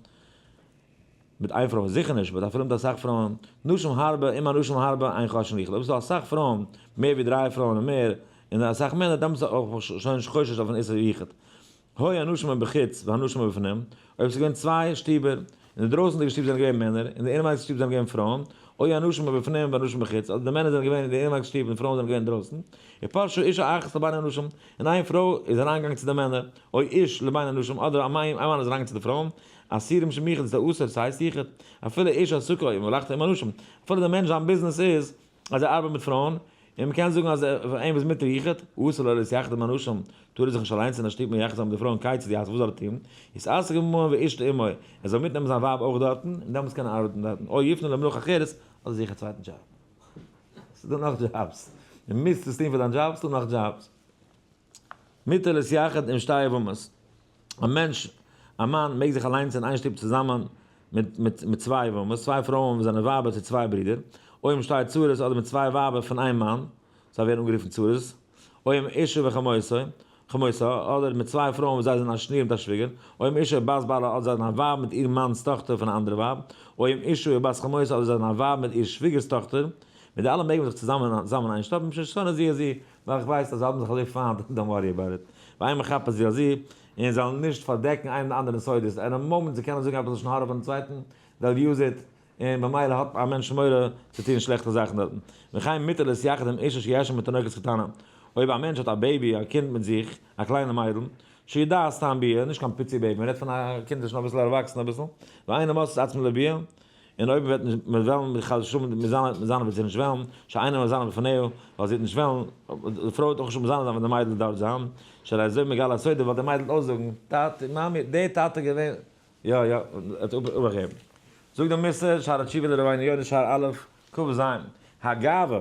מיט איין פרוי זיכער נישט, but אפילו מיט אסאך פרויען, נשים הרבה עם אנשים הרבה אין חוששין ליחוד, אויב ס'איז דא אסאך פרויען, מער ווי דריי פרויען און מער, און אסאך מענער, דעמאלטס איז אויך שוין נישט חושש אויפן איסור ייחוד. היו אנשים מבחוץ ואנשים מבפנים, אויב ס'איז געווען צוויי שטיבער, אין די דרויסנדיגע שטוב זענען געווען מענער, אין די אינעווייניגסטע שטוב זענען געווען פרויען, היו אנשים מבפנים ואנשים בחוץ, אדער די מענער זענען געווען אין די אינעווייניגסטע שטוב און די פרויען זענען געווען אינדרויסן, ופרשה אשה אחת לבין האנשים, און איין פרוי איז אריינגעגאנגען צו די מענער, או איש לבין הנשים, אדער א מאן איז אריינגעגאנגען צו די פרויען, אסורים משום יחוד איז א אסור, ס'הייסט יחוד, אפילו איש עסקו ומלאכתו עם הנשים, אפילו דער מענטש זיין ביזנעס איז אז ער ארבעט מיט פרויען, און מ'קען זאגן אז פאר אים איז מותר יחוד, אסור לו להתייחד עם הנשים, טאר ער זיך נישט אליינס אין א שטוב מייחד זיין מיט די פרויען כיצד יעשה וואס זאל ער טון, יתעסק עמהן ואשתו עמו, ער זאל מיטנעמען זיין ווייב אויך דארטן, און דעמאלטס קען ער ארבעטן דארטן, או יפנה למלאכה אחרת, אדער זוך א צווייטן דזשאב. ס'איז דא נאך דזשאבס. דו מוזט עס טון פאר דיין דזשאב, ס'איז דא נאך דזשאבס. מותר להתייחד עם שתי יבמות. א מענטש, א מאן, מעג זיך אליינס אין איין שטוב צוזאמען מיט מיט מיט צוויי יבמות, צוויי פרויען וואס זענען ווייבער צו צוויי ברידער, או עם שתי צרות אדער מיט צוויי ווייבער פון איין מאן, זיי ווערן אנגערופן צרות, או עם אשה וחמותו, חמותה, אדער מיט צוויי פרויען וואס זיי זענען א שניר מיט א שוויגער, או עם אשה ובת בעלה אדער זיי זענען א ווייב מיט איר מאנ'ס טאכטער פון א אנדערע ווייב, או עם אשה ובת חמותה אדער זיי זענען א ווייב מיט איר שוויגער'ס טאכטער, מיט די אלע מעג מען זיך צוזאמען צוזאמען איינשטאפן, משום ששונא זו את זו, ווייל איך ווייס אז זיי האבן זיך אזוי פיינט, don't worry about it, ואין מחפה זו על זו, און זיי זאלן נישט פארדעקן איינעם די אנדערן סודות, אין א מאמענט זיי קענען זאגן עפעס לשון הרע פארן צווייטן, they'll use it, און במילא האט א מענטש מורא צו טון שלעכטע זאכן דארטן. וכן מותר להתייחד עם אשה שיש עמה תינוקת קטנה, אויב א מענטש האט א baby, א קינד מיט זיך, א קליינע מיידל, שיודעת טעם ביאה, נישט קיין פיצי baby, מען רעדט פון א קינד וואס איז שוין אביסל ערוואקסן אביסל, ואינה מוצאת עצמה לביאה, און אויב מ'וועט נישט מ'וועט וועלן חס ושלום מזנה זיין וועט זי נישט וועלן, שאינה מזנה בפניה, ווייל זי וועט נישט וועלן, די פרוי וועט אויך נישט מזנה זיין ווען די מיידל דארף זיין, שהרי זו מגלה הסודה, ווייל די מיידל וועט אויסזאגן, טאטי, מאמי, די טאטע געווען, יא יא, ער האט איבערגעגעבן. זאגט די מוסר, שער התשובה לרבינו יונה שער א', כ ז, הגאווה,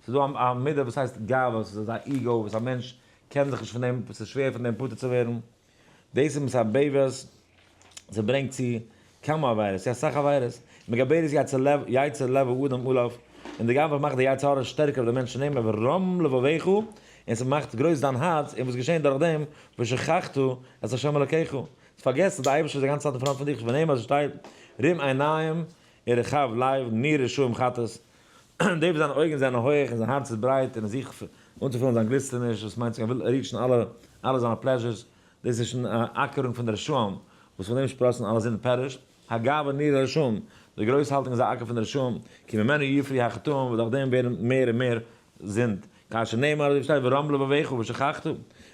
ס'איז דא א מידה וואס הייסט גאווה, ס'איז אזא ego וואס א מענטש קען זיך נישט פון דעם, ס'איז שווער פון דעם פטור צו ווערן, דאס איז מסבבת, ס'ברענגט צו כמה עבירות, צו אסאך עבירות, מגברת יצר לב, יצר לב האדם עליו, און די גאווה מאכט די יצר הרע שטערקער אויף די מענטש שנאמר ורם לבבך, און ס'מאכט גרויס דיין הארץ, און וואס געשען דורך דעם, ושכחת את ה' אלקיך, פארגעסט אז די אייבערשטער איז די גאנצע צייט אין front פון דיך, שנאמר אז ס'שטייט רום עיניים ורחב לב ניר רשעים חטאת, דער וואס זיינע אויגן זענען הויעך און זיין הארץ איז ברייט און ער זוכט אנצופילן זיין גליסטעניש, וואס מיינט ער וויל reach ן אלע אלע זיינע pleasures, דאס איז שוין א אקערונג פון די רשעים, וואס פון דעם שפראצן אלע זינד פירוש, הגאווה ניר הרשעים, די גרויסהאלטונג איז א אקער פון די רשעים, כי ממנו יפרו החטאים, וואס דורך דעם ווערן מער און מער זינד, כאשר נאמר אזוי ווי שטייט ורם לבבך ושכחת.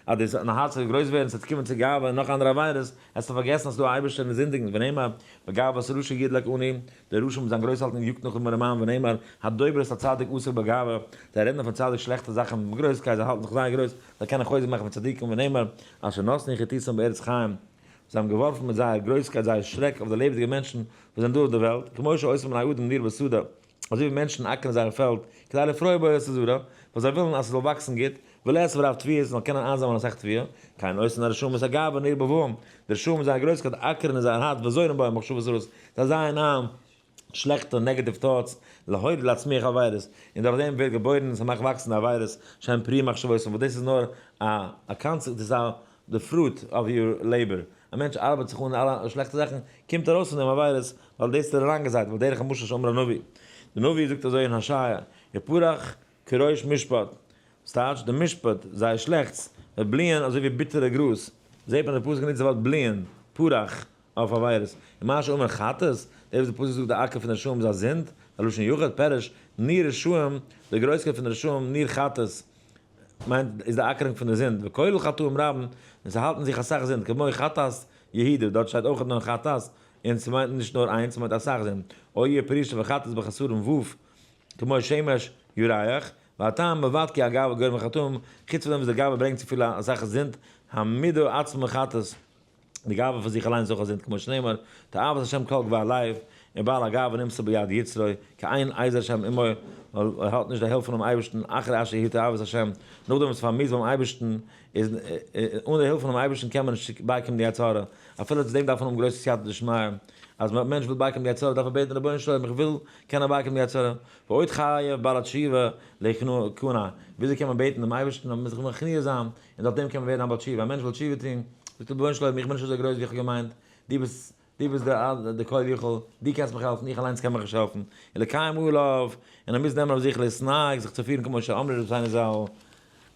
אז דאס דיין הארץ וועט גרויס ווערן, ס'וועט קומען צו גאווה און נאך אנדערע עבירות, וועסטו פארגעסן אז ס'איז דא א אייבערשטער און זינדיגן, ונאמר, וגאוות רשע ידלק עני, דער רשע מיט זיין גרויסהאלטונג יאגט נאך דעם ארעמאן, ונאמר, הדובר את הצדיק עסוק בגאווה, זיי רעדן אויפן צדיק שלעכטע זאכן מיט גרויסקייט, זיי האלטן זיך זייער גרויס, זיי קענען חוזק מאכן פון צדיקים, ונאמר, אשר נתנו חתיתם בארץ חיים, זיי האבן געווארפן מיט זייער גרויסקייט זייער שרעק אויף די לעבעדיגע מענטשן וואס זענען דא אויף דער וועלט, כמו שעושים בני אדם ניר בשדה, אזוי ווי מענטשן אקערן זייער פעלד, כדי לפרוע בו את הזרע, ווייל זיי ווילן אז ס'זאל וואקסן גוט, ולאסוף רב תבואות, זאלן קענען איינזאמלען אסאך תבואה, כן עושין הרשעים את הגאווה ניר בלבם, די רשעים מיט זייער גרויסקייט אקערן אין זייער הארץ וזורעים בהם מחשבות רעות, זיי זייען איין שלעכטע negative thoughts, להוליד להצמיח עבירות, און דורך דעם ווערט געבוירן און ס'מאכט וואקסן די עבירות, שהן פרי מחשבותם, וואס דאס איז נאר א א consequence, דאס איז א the fruit of your labor, א מענטש ארבעט זיך אן אלע שלעכטע זאכן, קומט ארויס פון דעם עבירות, ווייל דאס איז ער אריינגעזייט, ועל דרך המשל שאמר הנביא, די נביא זאגט אזוי אין הושע, יפרח כראש משפט, וואס טייטש, די משפט, זייער שלעכטס, וועט בליען אזוי ווי ביטערע גראז, זעט מען די פסוק נוצט די ווארט בליען, פרח, אויף עבירות, און מה שאומר חטאת, דאס וואס די פסוק זאגט די אקער פון די רשעים איז א זינד, א לשון יחיד, פירוש, ניר רשעים, די גרויסקייט פון די רשעים, ניר חטאת, מיינט איז די אקערונג פון די זינד, וכולל חטאים רבים, און ס'האלטן זיך אסאך זינד, כמו חטאת יהודה, דארט שטייט אויך נאר חטאת, און ס'מיינט נישט נאר איינס, ס'מיינט אסאך זינד, או יהיה פירושו וחטאת בחסרון ו', כמו שמש ירח, והטעם מלבד כי הגאווה גורם חטאים, חוץ פון דעם וואס די גאווה ברענגט צו פיל אסאך זינד, המידה עצמה חטאת, די גאווה פון זיך אליין איז אויך א זינד כמו שנאמר, תועבת השם כל גבה לב, ובעל הגאווה נמסר ביד יצרו, כי אין עזר השם עמו, ווייל ער האט נישט די הילף פונעם אייבערשטן, אחרי אשר יהי תועבת השם, נאכדעם וואס פארמיסט ביים אייבערשטן, איז אן די הילף פונעם אייבערשטן קען מען נישט בייקומען די יצר הרע, אפילו צו דעם דארף מען האבן גרויס סייעתא דשמיא, אז א מענטש וויל בייקומען די יצר הרע דארף ער בעטן רבונו של עולם איך וויל קענען בייקומען די יצר הרע, ועוד חייב בעל התשובה להכנע, וויאזוי קען מען בעטן דעם אייבערשטן אז מען זאל זיך מכניע זיין, און דורך דעם קען מען ווערן א בעל תשובה, א מענטש וויל תשובה טון, זאגט ער רבונו של עולם איך בין נישט אזוי גרויס ווי איך האב געמיינט, דו ביסט דו ביסט דער כל יכול, דו קענסט מיך העלפן, איך אליינס קען מיך נישט העלפן, ולקיים עליו, און ער מוז נעמען אויף זיך להתנהג, זיך צו פירן כמו שאמרו רבותינו ז"ל,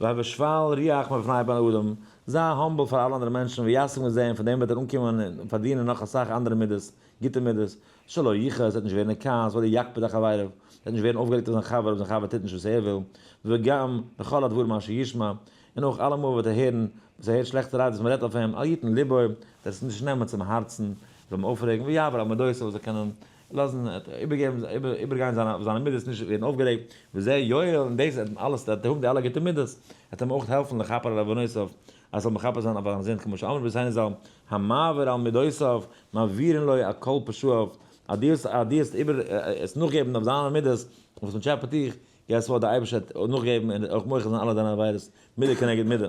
והוי שפל רוח מלפני בני אדם, זיי humble פאר אלע אנדערע מענטשן, וישיג מזה, און פון דעם וועט ער אנקומען און פארדינען נאך אסאך אנדערע מידות, גוטע מידות, שלא יכעס, ער וועט נישט ווערן אין כעס, ולא יקפיד על חברו, ער וועט נישט ווערן אויפגערעגט אויף זיין חבר אויב זיין חבר טוט נישט וואס ער וויל, וגם בכל הדברים אשר ישמע, און אויך אלעמאל וועט ער הערן וואס ער הערט שלעכטע רייד וואס מען רעדט אויף אים, אל יתן לבו, וועט ער עס נישט נעמען צום הארצן, זאל אים אויפרעגן, ויעבור על מדותיו, זאל קענען לאזן, איבערגעבן, איבערגיין זיינע מידות, נישט ווערן אויפגערעגט, וזה יועיל, און דאס וועט אים אלעס, וועט ער האבן די אלע גוטע מידות, וועט אים אויך העלפן לכפר על עוונותיו, אז ער זאל מכפר זיין אויף זיינע זינד, כמו שאמרו רבותינו ז"ל, המעביר על מדותיו, מעבירין לו על כל פשעיו, אז דו וועסט אז דו וועסט איבער עס נאכגעבן אויף דיינע מידות, וואס מען טשעפעט דיך, guess what, דער אייבערשטער וועט נאכגעבן און אויך מוחל זיין אלע דיינע עבירות, מידה כנגד מידה.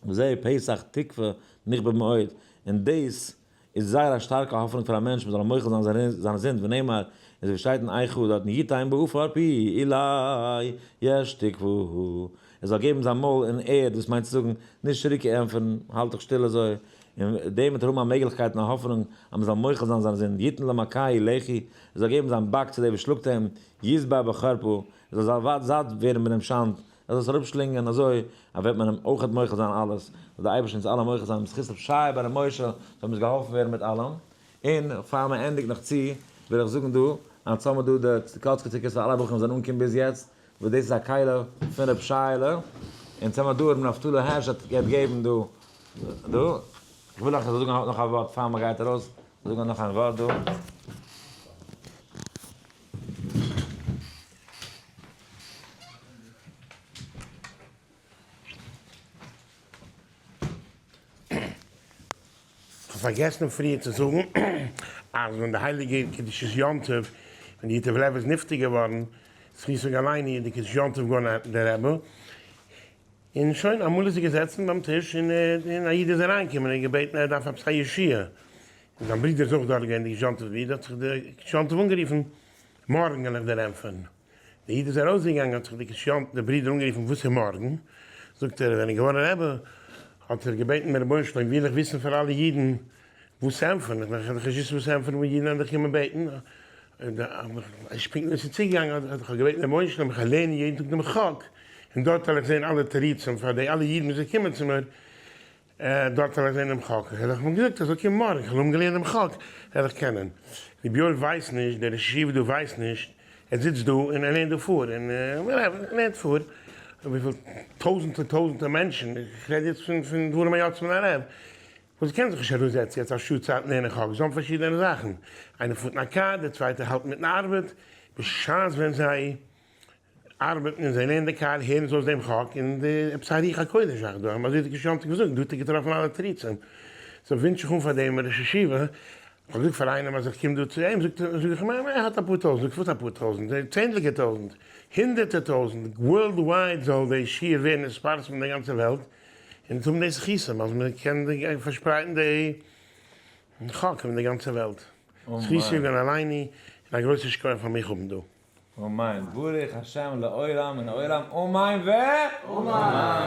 וזה פתח תקוה נכבד מאוד, און דאס איז זייער א שטארקע האפענונג פאר א מענטש מען זאל אים מוחל זיין זיינע זינד, ונאמר, און אזוי ווי שטייט אין איכה דארטן יתן בעפר פי אולי יש תקוה, ער זאל געבן זיין מויל אין ערד, דאס מיינט צו זאגן, נישט צוריק ענטפערן, האלט דיך שטיל אזוי, און דעם וועט ער האבן א מעגליכקייט און א האפענונג אז מען זאל מוחל זיין זיינע זינד, יתן למכהו לחי, ער זאל געבן זיין באק צו דער וואס שלאגט אים, ישבע בחרפה, ער זאל זאט ווערן מיט דעם שאנד, ער זאל עס אראפשלינגען אזוי אז וועט מען אים אויכעט מוחל זיין אלעס, זאל דער אייבערשטער אונז אלע מוחל זיין בזכות רבי שייע בן רבי משה, זאל אונז געהאלפן ווערן מיט אלעם. און פאר מען ענדיגט נאך צו, וויל איך זאגן דא, אז האמיר דא די קאצקע tickets פאר אלע בחורים וואס זענען אנגעקומען ביז יעצט, וואס דאס איז א כלי פון רבי שייעלע, און האמיר דא רבי נפתלי הערש האט געגעבן דא דא, איך וויל נאך זאגן נאך א ווארט פאר מען גייט ארויס, זאגן נאך איין ווארט דא. כ'האב פארגעסן פריער צו זאגן אז ווען די הייליגע קדושת יום טוב, ווען די ייטב לב איז נפטר געווארן, זכותו יגן עלינו, איז די קדושת יום טוב געווארן דער רבי, און שוין, אמאל איז ער געזעצן ביים טיש און א איד איז אריינגעקומען און געבעטן ער דארף עפעס א ישועה, און זיין ברודער איז אויך דארט געווען, די קדושת יום טוב'ס ברודער, האט זיך די קדושת יום טוב אנגערופן, מארגן וועל איך דיר ענטפערן. דער איד איז ארויסגעגאנגען האט זיך די קדושת יום טוב דער ברודער אנגערופן וואס איז מארגן? זאגט ער ווען ער איז געווארן רבי האט ער געבעטן דעם רבונו של עולם וויל איך וויסן פאר אלע אידן וואס צו ענטפערן, איך וועל דאך נישט וויסן וואס צו ענטפערן ווען אידן וועלן דיך קומען בעטן, איך בין פונקט נישט צוגעגאנגען האט איך געבעטן דעם רבונו של עולם איך וועל לערנען יעדן טאג דעם חק און דארט וועל איך זען אלע תירוצים פאר די אלע אידן וואס זיי קומען צו מיר, דארט וועל איך זען דעם חק, איך האב אים געזאגט ער זאל קומען מארגן, איך וועל האבן געלערנט דעם חק, וועל איך קענען. רבי יואל ווייסט נישט, דער ראש ישיבה דא ווייסט נישט, ער זיצט דא און ער לערנט דא פאר, און ער לערנט פאר. וויפיל טויזענטער טויזענטער מענטשן, איך רעד יעצט פון פון דברים היוצאים מן הלב, וואס קען זיך נישט אראפזעצן יעצט א שעה צייט לערנען חק, זיי האבן פארשידענע זאכן, איינער פארט אין א קאר, דער צווייטער האלט מיטן ארבעט, בשעת ווען זיי ארבעטן און זיי לערנען די קאר הערן זיי אויס דעם חק און די עפעס א רוח הקודש זאך דא, אזוי האט די יום טוב געזאגט, דא האט ער געטראפן אלע תירוצים, so ווינטש איך אן פאר דעם ראש ישיבה, איך האב געזאגט פאר איינעם אז איך קום דא צו אים, זאגט ער, זאג איך אים, ער האט אפאר טויזנט, זאגט וואס אפאר טויזנט, צענדליגער טויזנט, הונדערטער טויזנט, worldwide זאל די שיעור ווערן נתפרסם אין די גאנצע וועלט, און אונז האבן די זכותים אז מען קען פארשפרייטן די חק אין די גאנצע וועלט, זכות יגן עלינו, און א גרויסע שכוח פאר מיך האבן דא. אמן, ברוך השם לעולם און עולם, אמן ואמן!